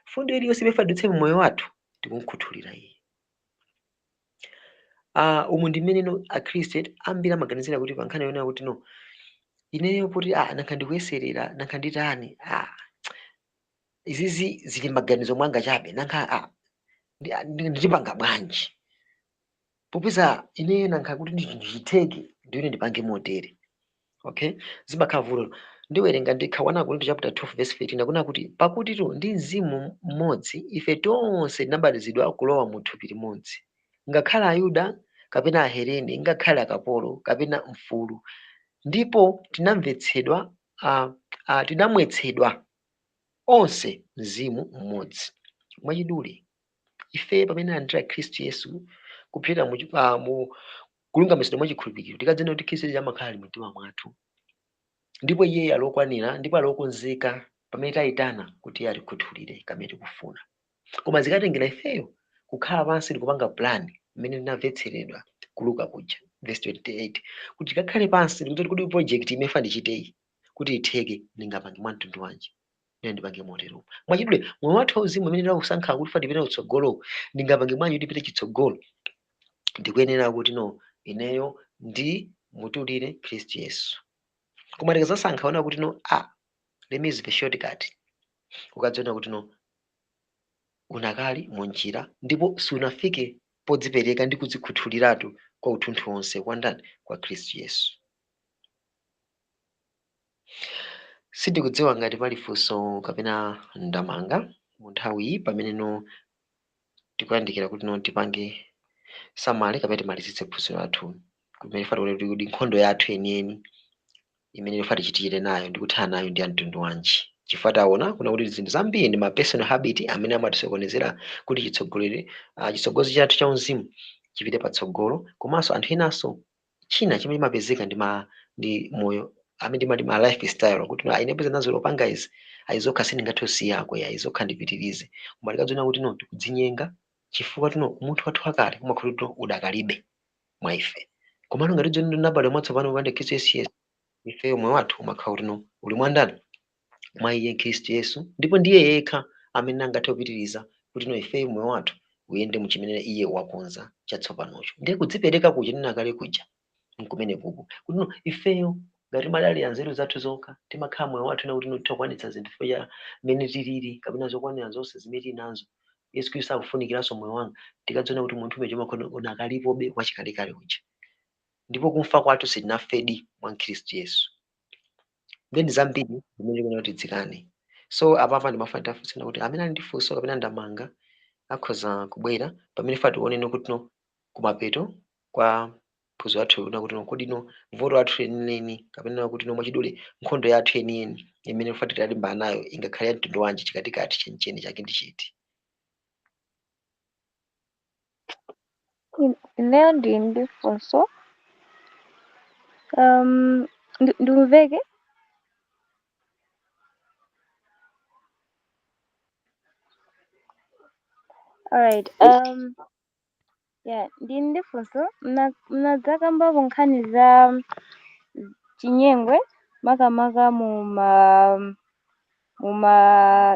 fundo iliyonse imene ifadutse mu moyo wathu tikumkhuthulira iye. Umu ndi mmene no akhristu ambiri amaganizira kuti pa nkhani yonena kuti no ineyo kuti nankha ndikuyeserera, nankha nditani, izizi zili m'maganizo mwanga chabe, nankha ndipanga bwanji popeza ineyo nankha kuti ndichitheke ndione ndipange motere. Okay, zimakhala vuto. Ndiwerenga ndikha 1 Korinto chapter 12 verse 13 akuna kuti pakuti tu ndi mzimu mmodzi ife tonse tinabatizidwa kulowa mu thupi limodzi, ngakhale Ayuda kapena Ahelene, ngakhale akapolo kapena mfulu, ndipo tinamvetsedwa, tinamwetsedwa onse mzimu mmodzi. Mwachidule, ife pamene analandira Khristu Yesu kupitira mu kulungamitsidwa mwachikhulupiriro, tikadziona kuti Khristu Yesu amakhala ali mumtima mwathu, ndipo iye ali okwanira ndipo ali okonzeka pamene tayitana kuti iye atikhuthulire kamene tikufuna. Koma zikatengera ifeyo kukhala pansi ndikupanga plan imene tinamvetseredwa kuluka kuja verse 28, kuti tikakhale pansi ndikuti kuti project imene ifa ndichiteyi kuti itheke ndingapange mwa mtundu wanji, ine ndipange motero. Mwachidule, moyo wathu wauzimu umene ndikusankha kuti tipite kutsogolo, ndingapange bwanji kuti tipite chitsogolo? Ndikuyenera kuti no ineyo ndi mutulire Khristu Yesu. Koma tikazasankha ona kuti no let me use the shortcut, ukadziona kuti no unakali munjira ndipo sunafike podzipereka ndi kudzikhuthuliratu kwa uthunthu wonse kwa ndani? Kwa Khristu Yesu. Sindikudziwa ngati pali funso kapena ndamanga mu nthawi iyi pamene no tikuyandikira kuti no tipange summary kapena timalizitse phunziro lathu, kumene ifa tione kuti nkhondo yathu yeniyeni imene ifa tichitire nayo ndi kuthana nayo ndi ya mtundu wanji. Chifukwa taona kuna kuti zinthu zambiri ndi ma personal habit amene amatisokonezera kuti chitsogozo chathu cha uzimu chipite patsogolo, komanso anthu enanso china chimene chimapezeka ndi moyo amene timati ma lifestyle, kuti ine peza nazo lopanga izi ayizokha sindingathe kusiyako, ya izokha ndipitirize. Koma tikadziona kuti no tikudzinyenga, chifukwa tino munthu wathu wakale umakhala kuti udakalibe mwa ife. Komano ngati tidziona tinabadwa mwatsopano popanda Khristu Yesu, ifeyo moyo wathu umakhala kuti no uli mwa ndani? Mwa iye Khristu Yesu, ndipo ndiye yekha amene angathe kupitiriza kuti no ifeyo moyo wathu uyende mu chimene iye wakonza chatsopanocho. Ndiye kudzipereka kuja ndinakale kuja nkumene kuku kuti no ifeyo ngati timadalira nzeru zathu zokha timakhala moyo wathu na kuti no tikwanitsa zinthu chifukwa cha mmene tilili kapena zokwanira zonse zimene tili nazo. Yesu Khristu akufunikiranso moyo wanga, tikadziona kuti munthu umene umakhala unakalipobe wachikalekale uja, ndipo kumfa kwathu sitinafedi mwa Khristu Yesu. Then zambiri zimene tikuona kuti tizikane. So apapa ndimafuna tafunsana kuti amene ali ndi funso kapena ndamanga akhoza kubwera pamene fa tionene kuti no kumapeto kwa phunziro athu kuna kuti no kodi no voto athu yeniyeni kapena kuti no mwachidule nkhondo yathu yeniyeni imene fa titalimbana nayo ingakhale ya mtundu wanji, chikatikati chenicheni chake ndi chiti. Ineyo ndili ndi funso. Um, Ndimveke? Alright. Yeah, ndili ndi funso. Mnadzakambapo nkhani za chinyengwe makamaka mu ma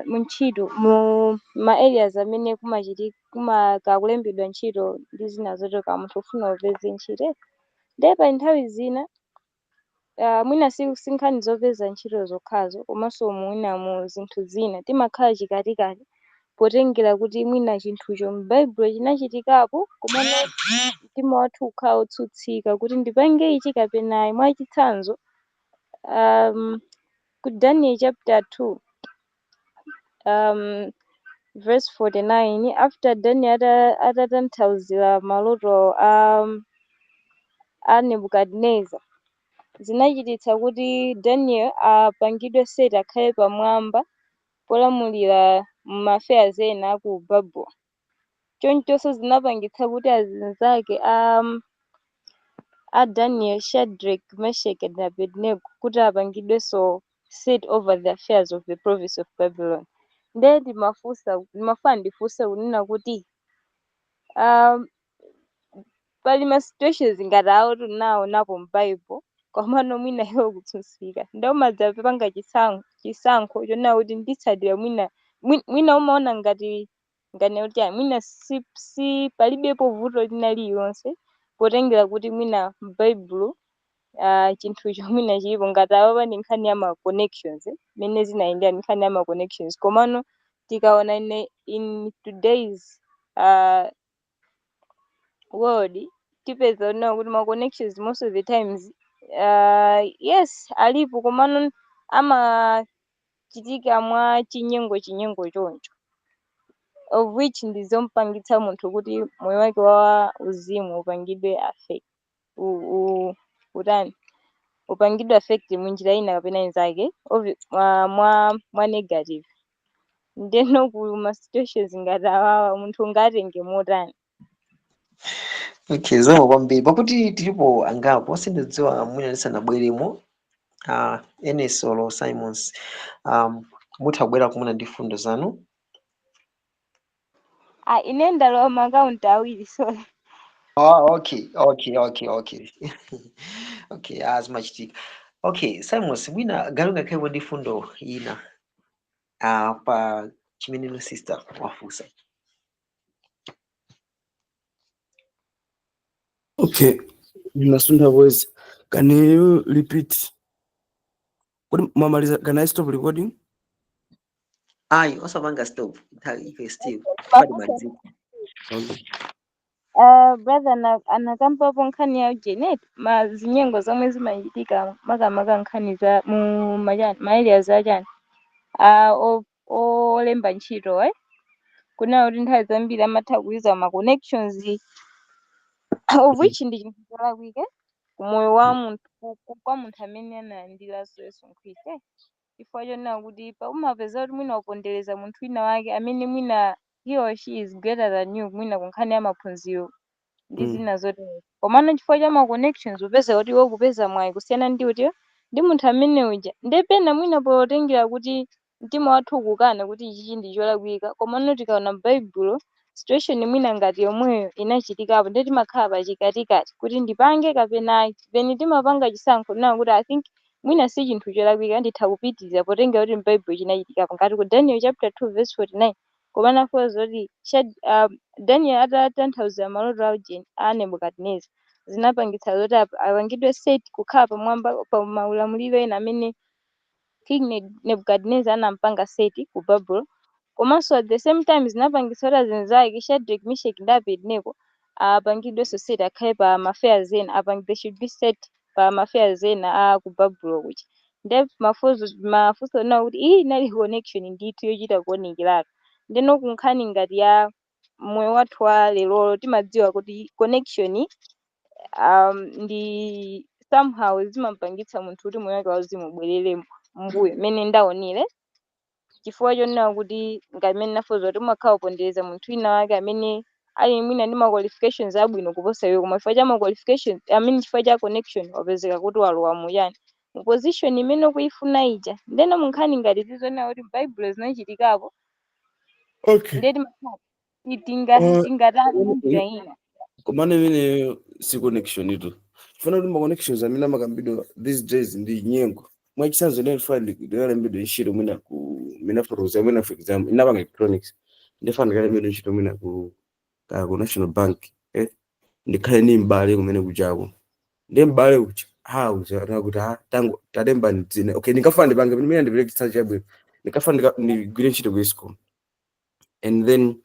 mu ntchito, mu ma areas amene kumachitika kumakulembedwa ntchito ndi zina zotero, munthu ufuna upeze ntchito. Ndiye pa nthawi zina mwina si nkhani zopeza ntchito zokhazo, komanso mwina mu zinthu zina timakhala chikatikati potengera kuti mwina chinthucho m'Baibulo chinachitikapo, komano mtima wathu ukhala wotsutsika kuti ndipange ichi kapena ayi. Mwachitsanzo, ku Daniel chapter 2 verse 49, after Daniel atatanthauzira maloto a Nebukadineza, zinachititsa kuti Daniel apangidwe set akhale pamwamba polamulira ma affairs ena aku Babel. Chonchonso zinapangitsa kuti azinzake a Daniel, Shadrach, Meshach and Abednego, kuti apangidwenso set over the affairs of the province of Babylon. Ndiye ndimafuna ndifunse kunena kuti pali ma situations ngati awo tinaonapo m'Bible, komano mwina iwo kutsutsika, ndiye umadzapanga chisankho chonena kuti nditsatira mwina mwina umaona ngati kuti ayi, mwina si palibepo vuto lina lililonse potengera kuti mwina m'Baibulo chinthucho mwina chilipo. Ngati apapa ndi nkhani ya ma connections, mmene zinayendera ndi nkhani ya ma connections, komano tikaona in today's world, tipeza kunena kuti ma connections most of the times, yes, alipo, komano amachitika mwa chinyengo chinyengo choncho, of which ndizompangitsa munthu kuti moyo wake wa uzimu upangidwe affect, utani, upangidwe affect munjira ina kapena inzake, mwa negative. Ndeno ku ma situations ngati awawa, munthu ungatenge motani? Okay, zikomo kwambiri. Pakuti tilipo angapo, sindidziwa mwina ndisanabweremo, Enes olo Simons, mutha kubwera kumuna ndi fundo zanu. Ah, ine ndalowa ma account awiri, sorry. Oh, okay, ah, zimachitika. Okay, Simons, mwina galu ngakhalepo ndi fundo ina pa chimene sister wafunsa. Okay, nasunda voice. Can you repeat? Kodi mwamaliza? Can I stop recording? Ayi, osapanga stop, nthawi ife still pali. Okay. Brother anakambapo nkhani ya Janet, ma zinyengo zomwe zimachitika makamaka nkhani za mu machani, ma areas achani, olemba ntchito, eh, kunena kuti nthawi zambiri amatha kuyuza ma connections, of which ndi chinthu cholakwika kumoyo wa munthu, kwa munthu amene analandiranso Yesu Khristu, eh, chifukwa chonena kuti umapeza kuti mwina upondereza munthu wina wake amene mwina he or she is greater than you, mwina kunkhani ya maphunziro ndi zina zotero, komano chifukwa cha ma connections upeza kuti iwe kupeza mwayi kusiyana ndi kuti ndi munthu amene uja. Ndiye pena mwina potengera kuti mtima wathu ukukana kuti ichichi ndi cholakwika, komano tikaona m'Baibulo situation mwina ngati yomweyo inachitikapo, ndiye timakhala pachikatikati kuti ndipange kapena ayi. Then timapanga chisankho kunena kuti I think mwina si chinthu cholakwika, nditha kupitiriza potengera kuti m'Baibulo chinachitikapo, ngati ku Daniel chapter 2 verse 49, komano afotokoza zoti Daniel atatanthauzira maloto a Nebukadineza, zinapangitsa zoti apangidwe set kukhala pamwamba pa maulamuliro ena amene King Nebukadineza anampanga set ku Babulon. Komanso at the same time zinapangitsa kuti azinzake Shadrach, Meshach ndi Abednego apangidwenso set akhale pa ma affairs ena, they should be set pa ma affairs ena a ku Babulon kuja. Nde mafunso na kuti iyi inali connection ndithu yochita kuonekeratu. Ndeno kunkhani ngati ya moyo wathu wa lerolo, timadziwa kuti connection ndi somehow zimampangitsa munthu kuti moyo wake wauzimu ubwerere mbuyo, mmene ndaonere, chifukwa chonena kuti ngati mmene nafotokoza kuti umakhala upondereza munthu wina wake amene ali mwina ndi ma qualifications abwino kuposa iwe, koma chifukwa cha ma qualifications, I mean, chifukwa cha connection, wapezeka kuti walowa muyani, mu position imene ukuyifuna ija. Ndeno munkhani ngati zizonena kuti m'Baibulo zinachitikapo, ndiye timakhala tingatani munjira ina? Komano imeneyo si connection itu. Funa kuti ma connections amene amakambidwa these days ndi nyengo. Mwachitsanzo, ine ndifuna ndikalembedwe ntchito mwina ku mina fotokoza mwina, for example, inapanga electronics, ndifuna ndikalembedwe ntchito mwina ku National Bank, eh, ndikhale ndi m'bale kumene kuchako, ndi m'bale uja ha uja anakuti ha tango talemba dzina. Okay, ndingafuna ndipange mina, ndipereke chitsanzo chabwino, ndingafuna ndigwire ntchito ku ESCOM, and then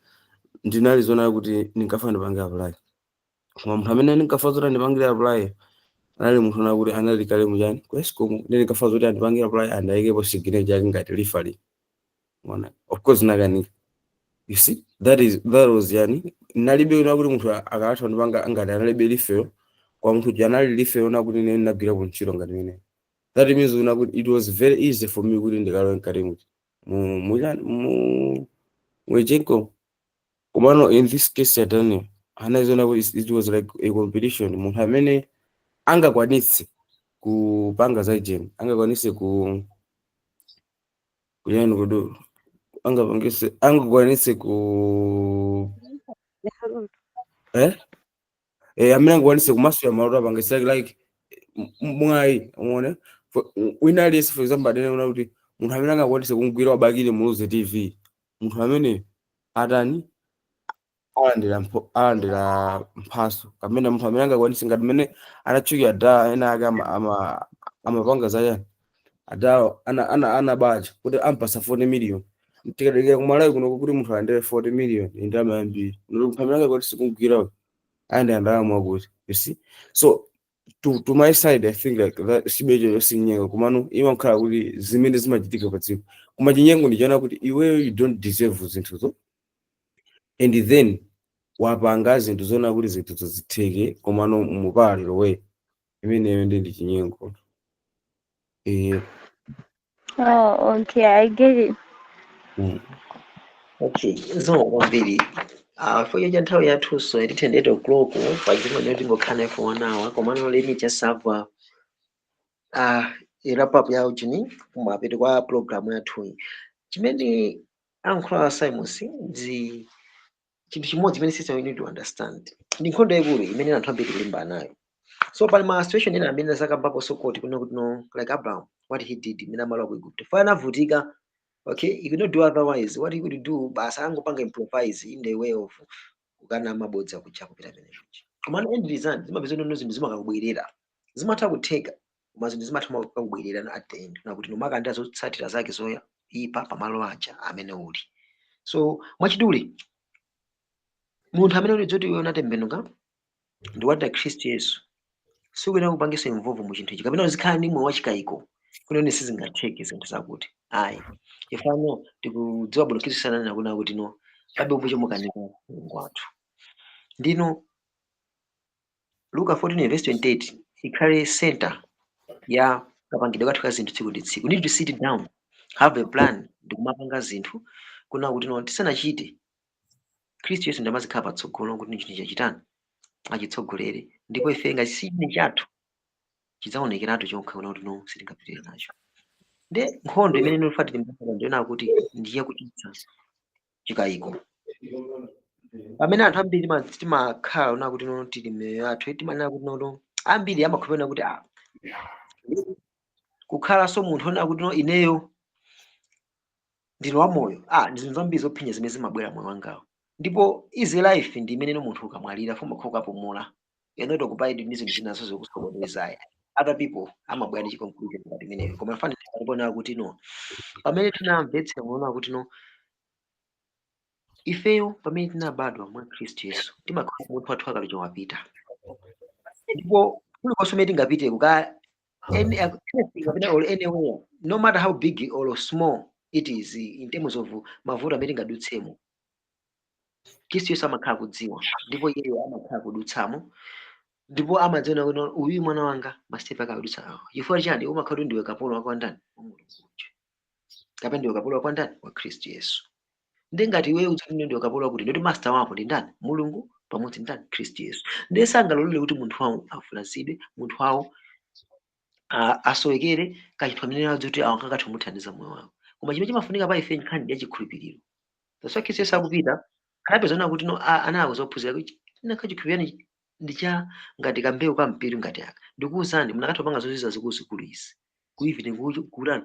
ndinali zona kuti ndingafuna ndipange apply, koma munthu amene ndinkafuna zoti andipangire apply anali munthu ona kuti anali kale muchani, ku ESCOM. Ndi ndingafuna zoti andipangire apply, andayikepo signature yake ngati referee. Mona, of course nakanika. You see, that was yani nalibe una kuti munthu akatha ndipanga ngati analibe referral kwa munthu uja anali referral na kuti ine ndinagwirapo ntchito ngati imene. That means una kuti it was very easy for me kuti ndikalowe mkati muti mu mu mu mu EGENCO. Komano in this case ya Daniel, anaziona kuti it was like a competition. Munthu amene angakwanitse kupanga za jen, angakwanitse ku kuyani kudu, angapangise, angakwanitse ku amene angakwanitse kumasula maloto, apangise like mwayi umeone wina aliyense. For example, adene una kuti munthu amene angakwanitse kumgwira wa Bakili Muluzi TV, munthu amene atani, alandira mphaso, kapena munthu amene angakwanitse ngati mmene anatchukira da ena ake amapanga zayani, adawo ana baja kuti ampasa 40 million. Tikadikira kumalawi kuno kuti munthu alandire 40 million, ndalama yambiri. Munthu amene angakwanitse kumgwira ayendera ndalama mwakuti, you see. So to my side, I think like that sibecho sinyengo, komano imakhala kuti zimene zimachitika pa dziko. Koma chinyengo ndichoona kuti iweyo you don't deserve zinthuzo, and then wapanga zinthu zoona kuti zinthuzo zitheke, komano mu parallel way. Imeneyo ndi chinyengo. Oh, okay, I get it. Okay, zikomo kwambiri. Chifukwa cha nthawi yathunso itithe 8 o'clock, pachimene tingokhala for one hour, komano let me just have a wrap up ya ujini kumapeto kwa program yathuyi. Chimene ankhula Simons ndi chinthu chimodzi chimene sister we need to understand. Ndi nkhondo yaikulu imene anthu ambiri kulimbana nayo. So pali ma situation ena amene zakambapo sokoti kuno kuti no, like Abraham, what he did imene amalowa ku Egypt. Fana anavutika. Okay, he could not do otherwise. What he could do, basi angopanga improvise in the way of kukana mabodza kuja kupita pene kuja. Komano end result zimapeza nono zinthu zimakakubwerera, zimatha kutheka, koma zinthu zimatha kukubwerera at the end, nakuti nomakanda zotsatira zake zoyipa pamalo aja amene uli. So mwachidule, munthu amene uli dzoti iwe unatembenuka ndi wati Khristu Yesu, sikuyenera kupangisa involve mu chinthu ichi kapena uzikhala ndi moyo wachikayiko kunene sizingatheke zinthu zakuti ayi. Ifano tikudziwa bwino Khristu sananena kuna kuti no pabe upo chomukanika Mulungu wathu. Ndino Luka 14 verse 28 ikhale center ya kapangidwe kathu ka zinthu tsiku ndi tsiku. We need to sit down, have a plan, ndikumapanga zinthu kuna kuti no tisanachite, Khristu Yesu ndamazikhala patsogolo kuti chinthu chachitani achitsogolere, ndipo ife ngati chine chathu chidzaonekeratu chokha kuna kuti no sitingapitirire nacho. Nde nkhondo imene inofa tilimbana ndiona kuti ndiye kuchitsa chikayiko, pamene anthu ambiri timakhala una kuti no tili miyoyo yathu, timanena kuti no ambiri amakhulupirira kuti ah, kukhalanso munthu ona kuti no ineyo ndine wamoyo, ah, ndi zinthu zambiri zophinya zimene zimabwera moyo wangawo. Ndipo easy life ndi imene munthu ukamwalira fuma ukapumula, you're not occupied ndi zinthu zinazo zokusokonezaya. Other people amabwera ndi chiconclusion ngati imeneyo, koma fani tipona kuti no pamene tinamvetsera muona kuti no ifeyo pamene tinabadwa mwa Khristu Yesu, timakhala munthu wathu akale wapita, ndipo kulikonse umene tingapite kuka Any anything kapena or anywhere, no matter how big or small it is in terms of mavuto amene tingadutsemo, Khristu Yesu amakhala kudziwa, ndipo iyeyo amakhala kudutsamo, ndipo amadziona kuti uyu mwana wanga mastepe ake akudutsa awa. Chifukwa chani? Umakhala kuti ndiwe kapolo wako ndani? Wa Mulungu uja, kapena ndiwe kapolo wako ndani? Wa Khristu Yesu. Ndi ngati iweyo udzati ndiwe kapolo wakuti, ndoti master wako ndi ndani? Mulungu pamodzi ndi ndani? Khristu Yesu. Ndiye sangalolere kuti munthu wawo avulazidwe, munthu wawo asowekere kachinthu amene adziwa kuti awo angathe kumuthandiza moyo wawo. Koma chimene chimafunika pa ife nkhani ya chikhulupiriro. That's why Khristu Yesu akupita anapeza kuti no anawuza ophunzira kuti nakha chikhulupiriro ndi cha ngati kambewu ka mpiru ngati aka, ndikuwuzani munakatha kupanga zozizwa zikuluzikulu izi, kuivine kutani,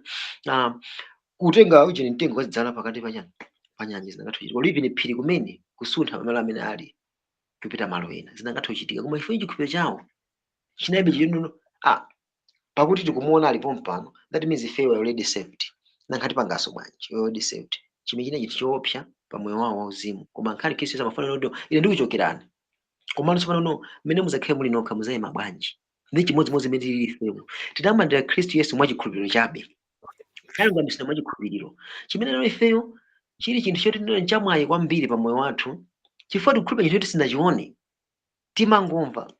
kutenga ujeni mtengo kwazidzala pakati pa nyanja, pa nyanja zinakatha kuchitika, or even phiri kumene kusuntha pamalo amene ali kupita malo ena zinakatha kuchitika. Koma ife chikhulupiriro chawo chinalibe chilino, pakuti tikumuona alipo mpano, that means ife we are already saved. Nankhati pangaso bwanji, we are already saved. Chimene china chinthu choopsa pa moyo wawo wauzimu. Koma nkhani Khristu Yesu amafuna kuti ine ndikuchokerani, komano tsopano no mmene muzakhale muli nokha muzayima bwanji? Ndi chimodzimodzi mmene tili ifeyo, tinamandira Khristu Yesu mwachikhulupiriro chabe, tinalungamitsidwa mwachikhulupiriro, chimene lero ifeyo chili chinthu choti ndilo nchamwayi kwambiri pa moyo wathu, chifukwa tikukhulupirira chinthu choti sinachione, timangomva,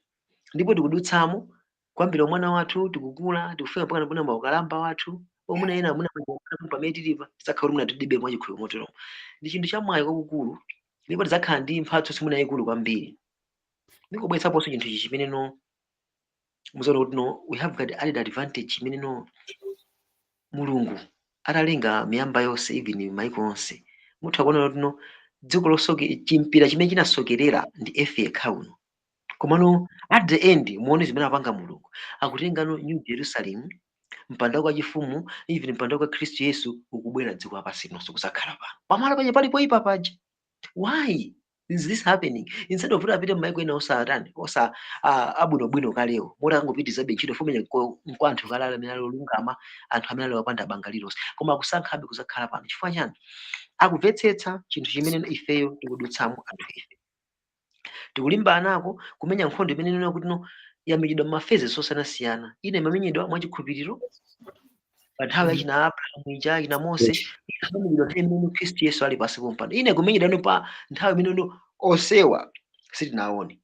ndipo tikudutsamo kwambiri umwana wathu, tikukula, tikufika mpaka napona maukalamba wathu omuna ena amuna pamene tilipa tidzakhala kuti muna tilibe mwachikhulupiriro motero. Ndi chinthu chamwayi kwakukulu, ndipo tidzakhala ndi mphatso simuna yayikulu kwambiri. Ndikubweretsaponso chinthu ichi chimene no muzaona kuti no we have got added advantage imene no Mulungu atalenga miyamba yonse, even maiko onse, mutha kuona kuti no dziko losoke chimpira chimene chinasokerera ndi earth yekha uno. Komano at the end muone zimene apanga Mulungu, akutenga no New Jerusalem, mpando wake wachifumu, even mpando wake wa Khristu Yesu ukubwera dziko lapansi linonso kuzakhala pano pamalo paja palipo ipa paja. Why is this happening? Instead of kuti apite m'maiko ena osatani osa abwinobwino kalewo, moti angopitizabe ntchito fumenya nko anthu kale amene ali olungama, anthu amene ali opanda banga lilonse, koma akusankhabe kuzakhala pano. Chifukwa chani? Akumvetsetsa chinthu chimene ifeyo tikudutsamo. Anthu ife tikulimbanako kumenya nkhondo imene inena kuti no yamenyedwa m'ma phases osiyanasiyana. Ina imamenyedwa mwachikhulupiriro pa nthawi yachina Abrahamu ija, ina Mose, ina imamenyedwa nthawi imene Khristu Yesu ali pansi pompano, ina ikumenyedwa no pa nthawi imene no osewa sitinaone,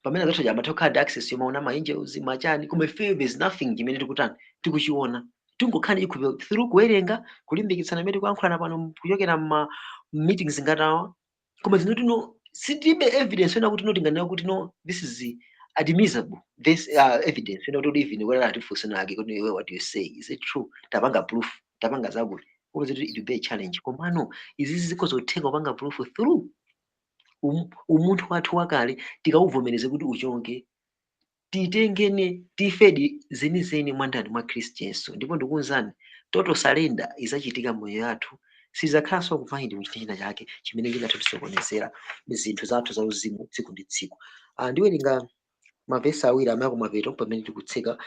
pamene azathu amatha kukhala ndi access yomaona ma angels machani, koma ifeyo there's nothing chimene tikutani tikuchiona. Tingokhala ndi chikhulupiriro through kuwerenga, kulimbikitsana imene tikuyankhulana pano kuchokera ma meetings ngati awa. Koma zinthu tino sitilibe evidence yona kuti no tinganena kuti no this is admissible, this evidence yona kuti even whether atifunsana ake kuti iwe, what do you say, is it true, tapanga proof, tapanga zakuti, upeza kuti it will be a challenge. Komano izizi zikhozotheka kupanga proof through umunthu wathu wakale, tikauvomereze kuti uchoke, titengene tifedi zenizeni mwandani mwa Khristu Yesu. Ndipo ndikuwuzani, total surrender izachitika moyo yathu, sizakhalanso kufind muchinthu china chake chimene chingathe kutisokonezera zinthu zathu za uzimu tsiku ndi tsiku. Ndiwerenga mavesi awiri amene akumapeto pamene tikutseka.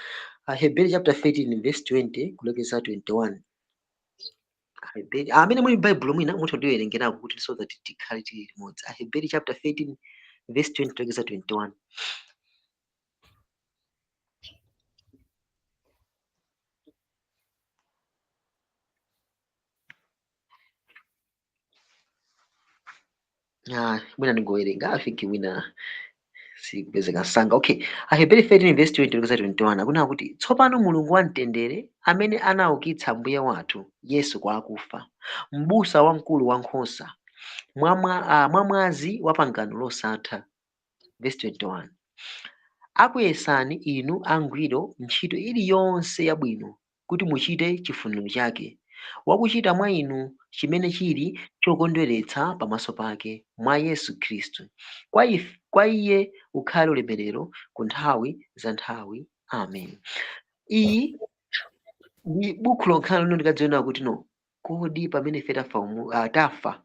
Hebrew chapter 13 verse 20 kulekeza 21. Aheberi amene muli m'Baibulo mwina mutha kutiwerengerako kuti so that tikhale tili limodzi. Aheberi chapter 13 verse 20 kulekeza 21. Mwina ndingowerenga, I think mwina sikupezeka msanga. Okay, Aheberi 13 verse 20 kulekeza 21 akunena kuti tsopano Mulungu wamtendere amene anaukitsa Mbuye wathu Yesu kwa akufa, m'busa wamkulu wa nkhosa, mwa mwazi wa pangano losatha. Verse 21, akuyesani inu angwiro ntchito iliyonse yabwino, kuti muchite chifuniro chake, wakuchita mwa inu chimene chili chokondweretsa pamaso pake, mwa Yesu Khristu. Kwa iye ukhale ulemerero ku nthawi za nthawi. Amen. Iyi ndi buku lokhala lino ndikadziona kuti no kodi pamene ife tafa, tafa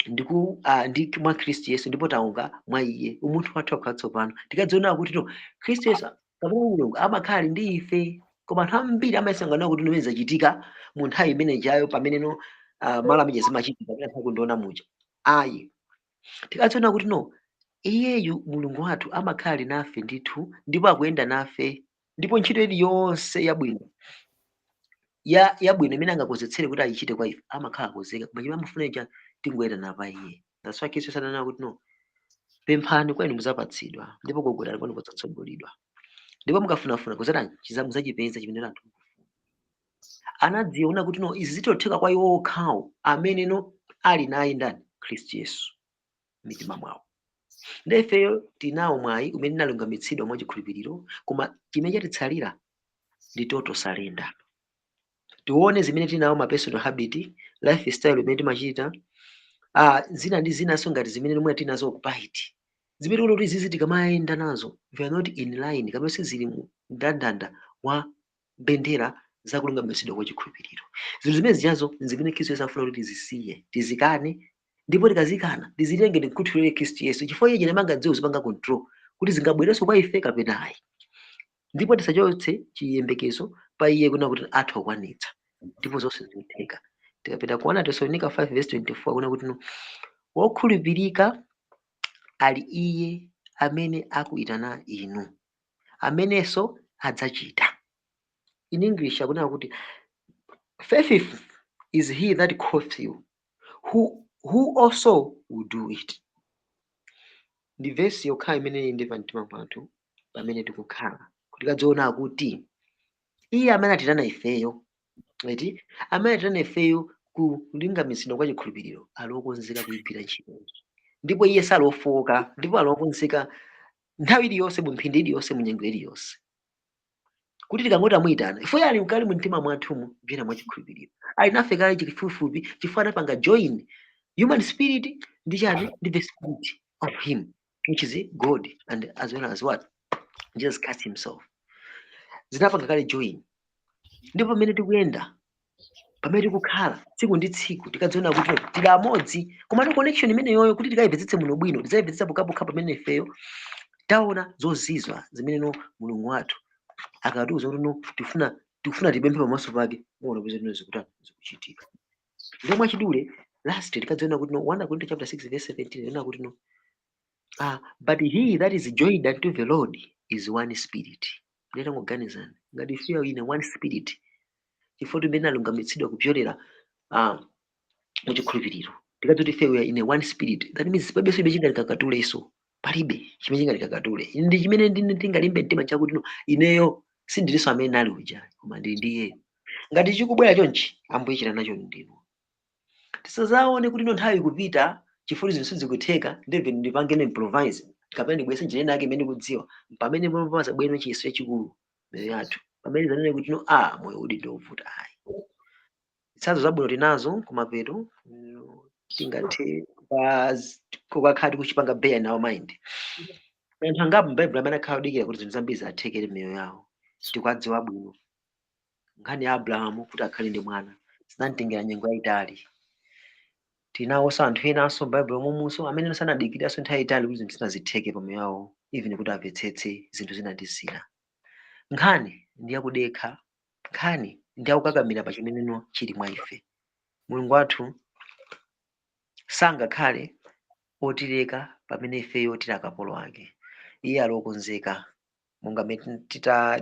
ndiku ndi mwa Khristu Yesu, ndipo tauka mwa iye, umunthu wathu wakhala tsopano, tikadziona kuti no Khristu Yesu kapena Mulungu amakhala ndi ife. Koma anthu ambiri amayesangana kuti no zachitika mu nthawi imene ijayo pamene no malo amene zimachitika pamene anthu akundiona muja. Ayi, tikadziona kuti no iyeyu Mulungu wathu amakhala nafe ndithu, ndipo akuyenda nafe. Ndipo ntchito iliyonse yabwino ya yabwino imene angakonzetsere kuti ayichite kwa ife, amakhala akonzeka. Koma chimene amafuna icha, tingoyitana pa iye. That's why Khristu sananena kuti, "No, pemphani kwa inu muzapatsidwa, ndipo gogodani kwanu mudzatsogolidwa, ndipo mukafunafuna kuzatani muzachipeza chimene anthu mukufuna." Anadziona kuti, no, izi zitotheka kwa iwo okhawo amene, no, ali naye ndani? Khristu Yesu m'mitima mwawo. Ndi ifeyo tinawo mwayi umene tinalungamitsidwa mwa chikhulupiriro, koma chimene chatitsalira ndi total surrender. Tione zimene tinawo, ma personal habit, lifestyle imene timachita, zina ndi zinanso ngati zimene mwina tinazo occupied, zimene tikuona kuti izizi tikamayenda nazo we are not in line kapena sizili mu mndandanda wa mbendera zakulungamitsidwa kwa chikhulupiriro. Zinthu zimene zijazo zimene Khristu Yesu afuna kuti tizisiye, tizikane, ndipo tikazikana tizitenge tikhuthulire Khristu Yesu, chifukwa iye chine angadziwe kuzipanga control kuti zingabwerenso kwa ife kapena ayi. Ndipo tisachotse chiyembekezo pa iye kuna kuti atha kukwanitsa, ndipo zonse zikutheka. Tikapita kuona Tesalonika 5 verse 24, kuna kuti, no, wokhulupirika ali iye amene akuyitana inu, amenenso adzachita. In English akunena kuti, "Faithful is he that calls you, who also will do it." Ndi vesi yokha imene ili ndi pamtima pathu pamene tikukhala, kuti kadziona kuti iye amene atitana ifeyo, eti, amene atitana ifeyo kulungamitsidwa kwa chikhulupiriro, ali wokonzeka kuyigwira ntchito, ndipo iye sali ofowoka, ndipo ali wokonzeka nthawi iliyonse, mu mphindi iliyonse, mu nyengo iliyonse, kuti tikangoti amuyitana ifo, ali kale mu mtima mwathumu kupyera mwa chikhulupiriro, ali nafe kale chifupifupi, chifukwa anapanga join human spirit ndi chani? Ndi the spirit of him, which is God, and as well as what? Jesus Christ himself. Zinapanga kale join. Ndipo pamene tikuyenda, pamene tikukhala tsiku ndi tsiku, tikadziona kuti tili amodzi. Komatu connection imeneyoyo, kuti tikayipezetse muno bwino, tidzayipezetse pokhapokha pamene ifeyo taona zozizwa zimene, no, Mulungu wathu akatiuza kuti, no, tikufuna tipemphe pamaso pake, muona kuti zino zikutani? Zikuchitika. Ndipo mwachidule, last, tikadziona kuti, no, 1 Korinto chapter 6 verse 17 ina kuti, no, "But he that is joined unto the Lord is one spirit." Nditangoganizani ngati ifeyo ine one spirit, chifukwa timene alungamitsidwa kupyolera muchikhulupiriro, tikadzoti ife we are in a one spirit, that means palibenso chimene chingalikakatulenso, palibe chimene chingalikakatule. Ndi chimene ndingalimbe mtima chakuti, no, ineyo sindilinso amene nali uja, koma ndili ndi iyeyo. Ngati chikubwera chonchi, Ambuye chita nacho ndinu. Tisazaone kuti, no, nthawi ikupita chifukwa zinthu sizikutheka, ndeve ndipange improvise kapena ndibwese njira ina yake imene ndikudziwa. Pamene pamazabwera chiyeso chachikulu miyoyo yathu, pamene zanene kuti, no, moyo uli ndiovuta, ayi. Zitsanzo zabwino tinazo kumapeto, tingathe kukakhala tikuchipanga bear in our mind. Anthu angapo m'Baibulo amene akhala kudikira kuti zinthu zambiri zathekere m'miyoyo yawo, tikuwadziwa bwino. Nkhani ya Abrahamu kuti akhale ndi mwana zinamtengera nyengo yayitali. Tinawonso anthu enanso m'Baibulo momwenso amene sanadikiranso nthawi yayitali kuti zinthu zina zitheke pamoyo wawo, even kuti amvetsetse zinthu zina ndi zina. Nkhani ndi yakudekha, nkhani ndi yakukakamira pa chimeneno chili mwa ife. Mulungu wathu sangakhale otileka pamene ifeyo tili akapolo ake. Iye ali wokonzeka, monga mmene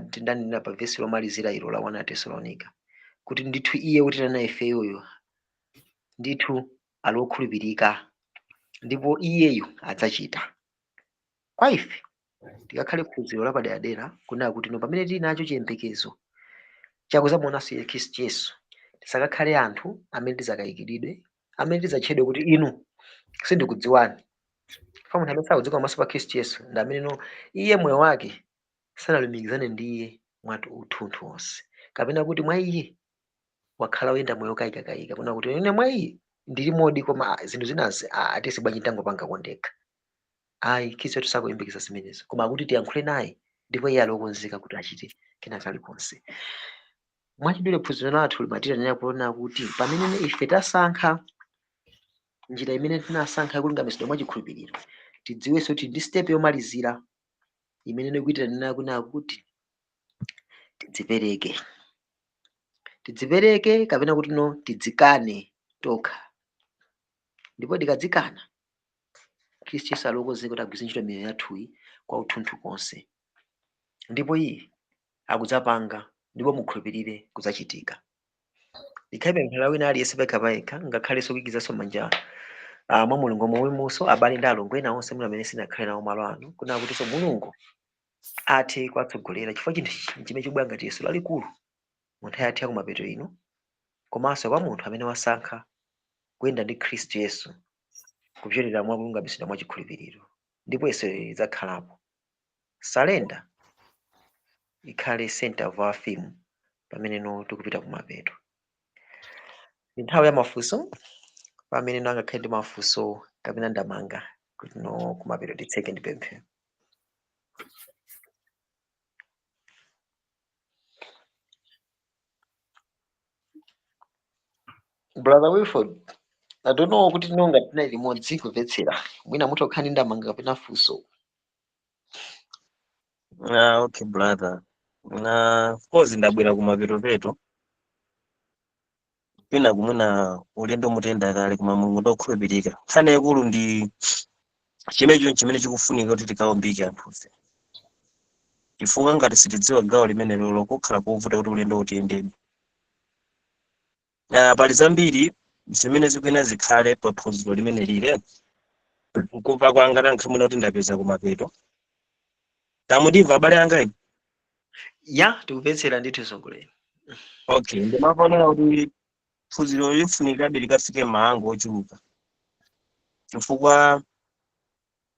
tindanena pa vesi lomalizira ilo la 1 Tesalonika, kuti ndithu iye wotitana ifeyoyo ndithu ali wokhulupirika, ndipo iyeyo adzachita. Kwa ife tikakhale phunziro lapaderadera kunena kuti, no, pamene tili nacho chiyembekezo chakuzamuonanso Yesu Khristu Yesu, tisakakhale anthu amene tizakayikiridwe, amene tidzatchedwe kuti, "Inu sindikudziwani." Fa munthu amene sakudziwa pamaso pa Khristu Yesu ndi amene, no, iye moyo wake sanalumikizane ndi iye mwatu uthunthu wonse, kapena kuti mwa iye wakhala woyenda moyo kayikakayika, kuna kuti ine mwa iye ndili modi, koma zinthu zinazi atisi bwanji ndangopanga kondekha. Ayi, Khristu yetu sakuyembekeza zimenezo, koma akuti tiyankhule naye, ndipo iye ali wokonzeka kuti achite kena kalikonse. Mwachidule, phunziro lathu limatitanira kuona kuti pamene ife tasankha njira imene tinasankha yakulungamitsidwa mwa chikhulupiriro, tidziwenso kuti ndi step yomalizira imene ikuyitanira kunena kuti tidzipereke, tidzipereke kapena kuti, no, tidzikane tokha. Ndipo tikadzikana, Khristu Yesu ali wokonzeka kuti agwiritse ntchito miyoyo yathuyi kwa uthunthu konse, ndipo iye Akudzapanga ndipo mukhulupirire kudzachitika. Likhale pemphero la wina aliyense payekha payekha, ngakhalenso kuyikizanso manja mwa Mulungu momwemonso abale ndi alongo ena onse muli amene sinakhale nawo malo ano, kuna kutinso Mulungu athe kuwatsogolera, chifukwa chinthu ichi chimene chikubwera ngati yesu lalikulu mu nthawi yathu yakumapeto ino, komanso kwa munthu amene wasankha kuyenda ndi Khristu Yesu kupyolera mwa kulungamitsidwa mwa chikhulupiriro, ndipo yesu idzakhalapo. Surrender ikhale center of our theme pamene no tikupita kumapeto. Ndi nthawi ya mafunso, pamene no angakhale ndi mafunso kapena ndamanga kuti no kumapeto titseke ndi pemphero. Brother Wilford, I don't know kuti nonga tinali limodzi kumvetsera, mwina mutha kukhala ndi ndamanga kapena funso. Ah, okay brother. Na of course ndabwera kumapetopeto. Pina kumwina ulendo mutenda kale koma Mulungu ndokhulupirika. Nkhani yaikulu ndi chimenecho chimene chikufunika kuti tikaumbike anthufe. Chifukwa ngati sitidziwa gawo limene lolo kukhala kovuta kuti ulendo utiyendebe. Ah, pali zambiri zimene zikuyenera zikhale pa phunziro limene lile. Nkumva kwanga tankhamwina kuti ndapeza kumapeto. Tamundimva abale anga inu? Ya, tikumvetsera ndithu mtsogoleri. Okay, ndimaponera kuti phunziro lifunikabe likafike maango ochuluka, chifukwa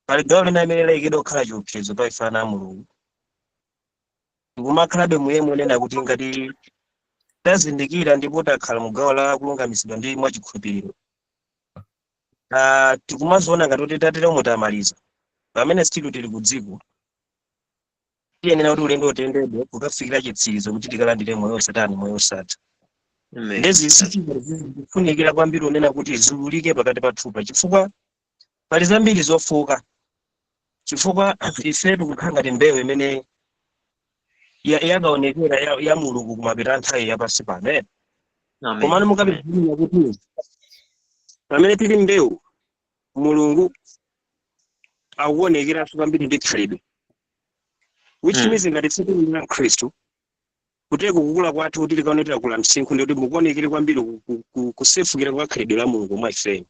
pali gawo lina limene layikidwa kukhala chiopsezo pa ife ana a Mulungu. Tikumakhalabe muyemo onena kuti ngati tazindikira ndipo takhala mu gawo la kulungamitsidwa ndi mwachikhulupiriro, tikumaziona ngati kuti tatero mutamaliza, pamene still tili ku dziko. Tiyenera kuti ulendo utendedwe kukafikira chitsirizo kuti tikalandire moyo osatani, moyo osatha. Amen. Ndezi zikufunikira kwambiri unena kuti ziulike pakati pathupa, chifukwa pali zambiri zofuka, chifukwa ife tikukhala ngati mbewu imene yakaonekera ya Mulungu kumapeto a nthawi yapansi pano. Amen. Komano mukapezera kuti pamene tili mbewu, Mulungu akuonekeranso kwambiri ndi khalidwe, which means ngati tsiku la Khristu kuteko kukula kwathu kuti tikaonekera kula msinkhu, ndi kuti mukuonekere kwambiri kusefukira kwa khalidwe la Mulungu mwa ifeyo,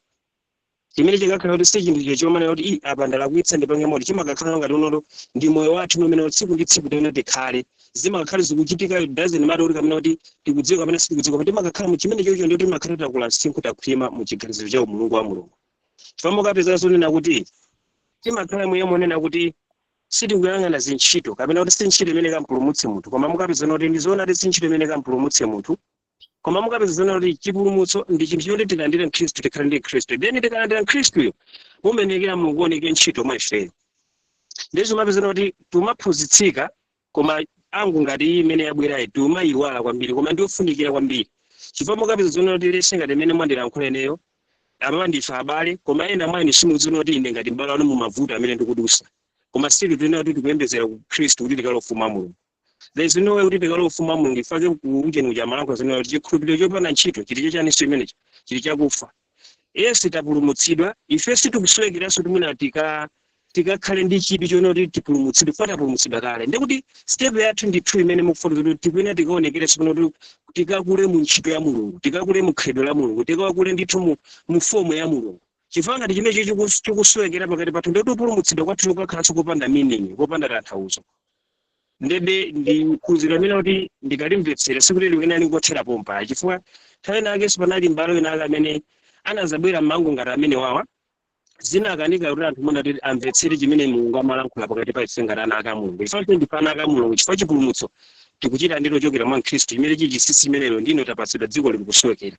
chimene chikakhala kuti si chinthu icho chomanena kuti i apa ndalakwitsa ndipange moti, chimakakhala ngati unoto ndi moyo wathu umene tsiku ndi tsiku tione tikhale zimakakhala zikuchitika. It doesn't matter kuti kamene kuti tikudziwa kapena sitikudziwa, koma timakakhala mu chimene chocho, ndi kuti timakhala takula msinkhu, takhwima mu chiganizo cha Mulungu wa Mulungu. Chifukwa mukapeza zonena kuti timakhala muyemo onena kuti sitikuyang'ana zintchito, kapena kuti si ntchito imene ikampulumutse munthu, koma mukapeza kuti ndi zoona kuti si ntchito imene ikampulumutse munthu, koma mukapeza zoona kuti chipulumutso ndi chinthu choti tilandire Khristu, tikhale ndi Khristu, then tikalandira Khristuyo mumenekera mukuoneke ntchito mwa ifeyo. Ndizo mapeza kuti timaphunzitsika, koma angu ngati iyi imene yabwerayi timayiwala kwambiri, koma ndiofunikira kwambiri, chifukwa mukapeza zoona kuti lese ngati imene mwandilankhula ineyo apa ndife abale, koma ena mwa inu simukudziwa kuti ine ngati m'bale wanu mumavuto amene ndikudusa, koma still tinena kuti tikuyembezera ku Khristu kuti tikalowe ufumu wa Mulungu. There is no way kuti tikalowe ufumu wa Mulungu. Ifake kuujeni uja amalankhula zonena kuti chikhulupiriro chopanda ntchito chili chachaninso imenechi chili chakufa. Yesu tapulumutsidwa ife, sitikusowekeranso kuti mwina tikakhale ndi chidwi choona kuti tipulumutsidwe, chifukwa tapulumutsidwa kale. Ndikuti step yathu ndithu imene mukufotokoza kuti tikuyenera tikaonekerenso pano kuti tikakule mu ntchito ya Mulungu, tikakule mu khalidwe la Mulungu, tikakule ndithu mu fomu ya Mulungu, chifukwa ngati chimenecho chikusowekera pakati pathu, ndikuti kupulumutsidwa kwathu kukakhalanso kopanda meaning, kopanda tanthauzo. Ndebe ndi phunziro limene kuti ndikalimvetsera sikuti likuyenera lingothera pompa, chifukwa nthawi ina ake panali m'bale wina ake amene anazabwera m'mango ngati amene wawa zinakanika kuti anthu mwina kuti amvetsere chimene Mulungu amalankhula pakati pa ife ngati ana ake a Mulungu. Chifukwa ndife ana ake a Mulungu, chifukwa chipulumutso tikuchita ndilo chokera mwa Khristu, chimene chili chinsinsi chimenelo ndino tapatsidwa, dziko likusowekera.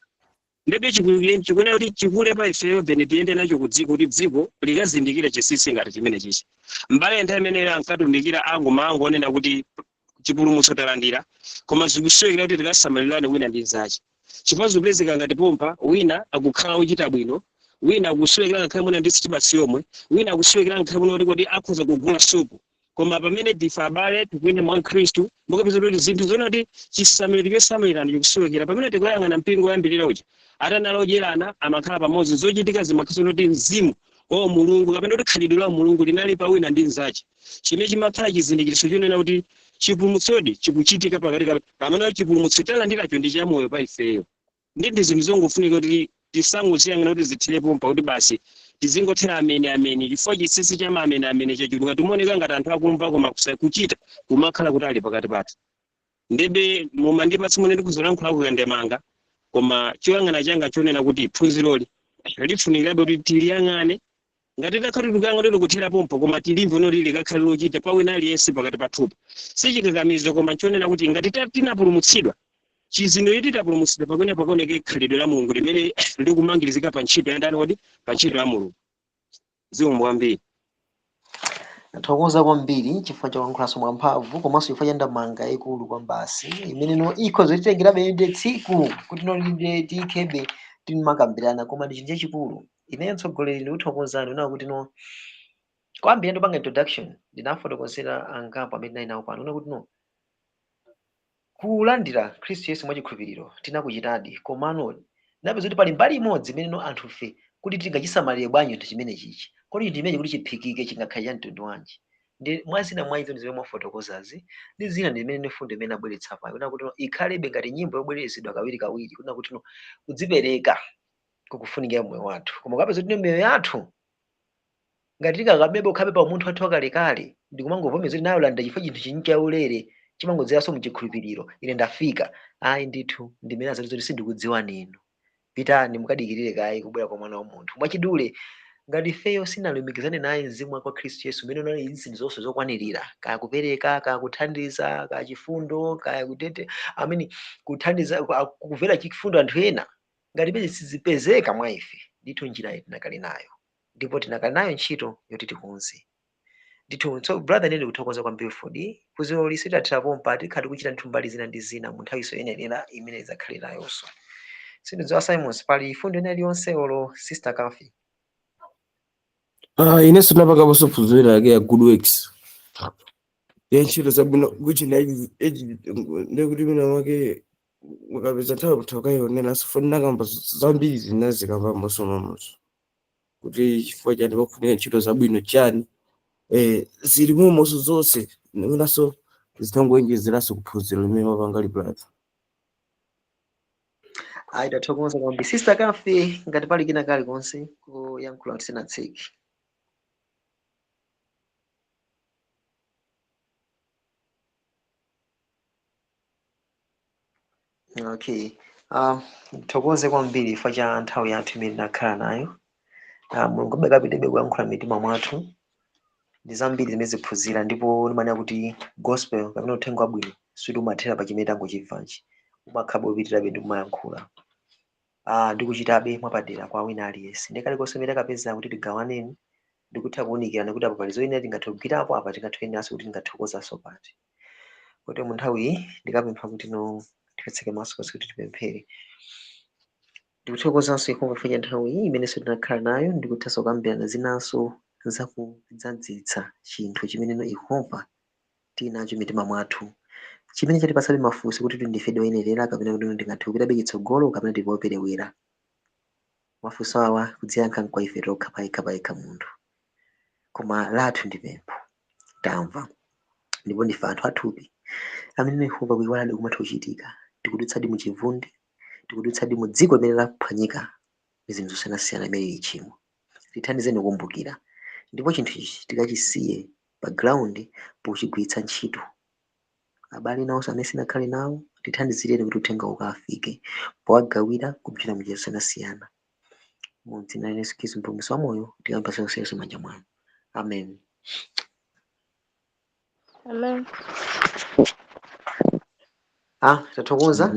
Ndebe chikuyenera kuti chikule pa ifeyo, then tiyende nacho ku dziko kuti dziko likazindikire chinsinsi ngati chimene chichi. M'bale nthawi imeneyo ankatumikira angu maangu onena kuti chipulumutso talandira, koma zikusowekera kuti tikasamalirane wina ndi nzache, chifukwa zikupezeka ngati pompa wina akukhala ochita bwino, wina akusowekera ngakhale mwina ndi sitibasi yomwe, wina akusowekera ngakhale mwina kuti kodi akhoza kugula sopo, koma pamene ndife abale tikuyenda mwa Khristu, mukapeza kuti zinthu zoona kuti chisamaliro chosamalirana chikusowekera. Pamene tikuyang'ana mpingo woyambirira uja, atanali odyerana, amakhala pamodzi, zochitika zimakhala kuti mzimu wa Mulungu kapena kuti khalidwe la Mulungu linali pa wina ndi mnzache. Chimene chimakhala chizindikiritso chonena kuti chipulumutsodi chikuchitika pakati pamene chipulumutso talandiracho ndi chamoyo pa ifeyo. Ndi zinthu zongofunika kuti tisangoziyang'ana kuti zithirepo pakuti basi tizingothera amene amene, chifukwa chinsinsi cha amene amene chachuluka. Timaoneka ngati anthu akumva koma kuchita kumakhala kuti ali pakati pathu. Ndebe mumandipatsa mune ndikuzolankhula kukandemanga, koma choyang'ana changa chonena kuti phunziroli lifunikirabe kuti tiliyang'ane ngati takhati tikuyang'ana kuti tikuthera pompo, koma tilimve noti likakhale lochita pa wina aliyense pakati pathupo. Sichikakamizo, koma chonena kuti ngati tinapulumutsidwa, chizindikiro titapulumutsidwa, pakuene pakaoneke khalidwe la Mulungu limene likumangirizika pa ntchito ya ndani kodi? Pa ntchito ya Mulungu. Zikomo kwambiri. Tathokoza kwambiri chifukwa cha kuyankhulanso mwamphamvu komanso chifukwa cha ndamanga yayikulu kwambasi imene no ikhoza titengerabe inde tsiku kuti no linde tikhebe timakambirana, koma ndi chinthu chachikulu. Ineyo mtsogoleri ndikuthokozani unawo kuti no kwambiri ndipanga introduction, ndinafotokozera angapo amene tinali nawo pano una kuti no kulandira Khristu Yesu mwachikhulupiriro tinakuchitadi, komano napeza kuti pali mbali imodzi imene no anthufe kuti tingachisamalire bwanji chinthu chimene chichi, kodi chinthu chimenechi kuti chiphikike chingakhale cha mtundu wanji? Ndi mwazina mwa izo ndi zimene mwafotokozazi ndi zina ndi zimene fundo imene abweretsa payo kuna kuti no ikhalebe ngati nyimbo yobwerezedwa kawiri kawiri, kuna kuti no kudzipereka kukufunikira moyo wathu, koma ukapeza kuti miyoyo yathu ngati tikakabebe ukhabe pa umunthu wathu wakalekale ndikumangovomeza kuti nayo landa chifukwa chinthu chinyi chaulere chimangodziranso muchikhulupiriro, ine ndafika, ayi ndithu ndimene azati zoti sindikudziwani inu, pitani mukadikirire kayi kubwera kwa mwana wa munthu. Mwachidule, ngati ifeyo sinalumikizane naye mzimu wa kwa Khristu Yesu umene unali zinthu zonse zokwanirira, kaya kupereka, kaya kuthandiza, kaya chifundo, kaya kutete, I mean, kuthandiza kumvera chifundo anthu ena, ngati pezi sizipezeka mwa ife, ndithu njira iyi tinakali nayo ndipo tinakali nayo ntchito yoti tikonze ndithu. So brother, ine ndikuthokoza kwambiri fodi phunziro lisitathira pompa, tikhati kuchita ndithu mbali zina ndi zina mu nthawi yoyenerera imene idzakhale nayonso. Sindidziwa Simons, pali fundo ina iliyonse olo Sister Kafi? Ah, inenso ndinapakaponso phunziro yake ya good works, ya ntchito zabwino, kuchi ndikuti mwina mwake mukapeza nthawi mutha kukayioneranso foni. Nakamba zambiri zinazikambamboso mamonso kuti chifukwa chani pakufunika ntchito zabwino chani, zili momonso zonse, mwinanso zitangoyenjezeranso kuphunziro limene mapanga brother. Ayi, tathokoza kwambiri Sister Kafi. Ngati pali kina kalikonse kuyankhula tisanatseke. Okay, thokoze kwambiri chifukwa cha nthawi yathu imene tinakhala nayo. Mulungu abekapitebe kuyankhula mitima mwathu ndi zambiri zimene ziphunzira, ndipo ndimanena kuti gospel kapena uthenga wabwino sikuti umathera pa chimene tangochimvachi, umakhala upitirabe ndi kumayankhula ndi kuchitabe mwapadera kwa wina aliyense. Ndi kalikonse imene takapeza kuti tigawaneni ndikutha kuwunikirana kuti apa pali zoyenera tingathe kugwirapo, apa tingathe kuyeneranso kuti tingathokozanso pati. Kuti mu nthawi iyi ndikapempha kuti no tipetseke maso konse kuti tipemphere. Ndikuthokozanso Yehova chifukwa cha nthawi iyi imenenso tinakhala nayo ndikuthanso kukambirana zinanso zakudzadzitsa chinthu chimene Yehova tili nacho mitima mwathu, chimene chatipatsabe mafunso kuti ndife oyenerera kapena kuti ndingathe kupitabe chitsogolo kapena tikuoperewera. Mafunso awa kudziyankha kwa ife tokha payekha payekha munthu, koma lathu ndi pempho. Tamva ndipo ndife anthu athupi amene Yehova kuyiwaladi kumatha kuchitika. Tikudutsadi mu chivundi, tikudutsadi mu dziko limene laphwanyika ndi zinthu zosiyanasiyana imene ili tchimo. Tithandizeni kukumbukira ndipo chinthu ichi tikachisiye pa ground pochigwiritsa ntchito. Abale nawonso amene sinakhale nawo, tithandizireni kuti uthenga ukafike powagawira kupitira munjira zosiyanasiyana. Mu dzina la Yesu Khristu mpulumutsi wa moyo tikapempha zonse m'manja mwanu, amen. Amen. Tathokoza.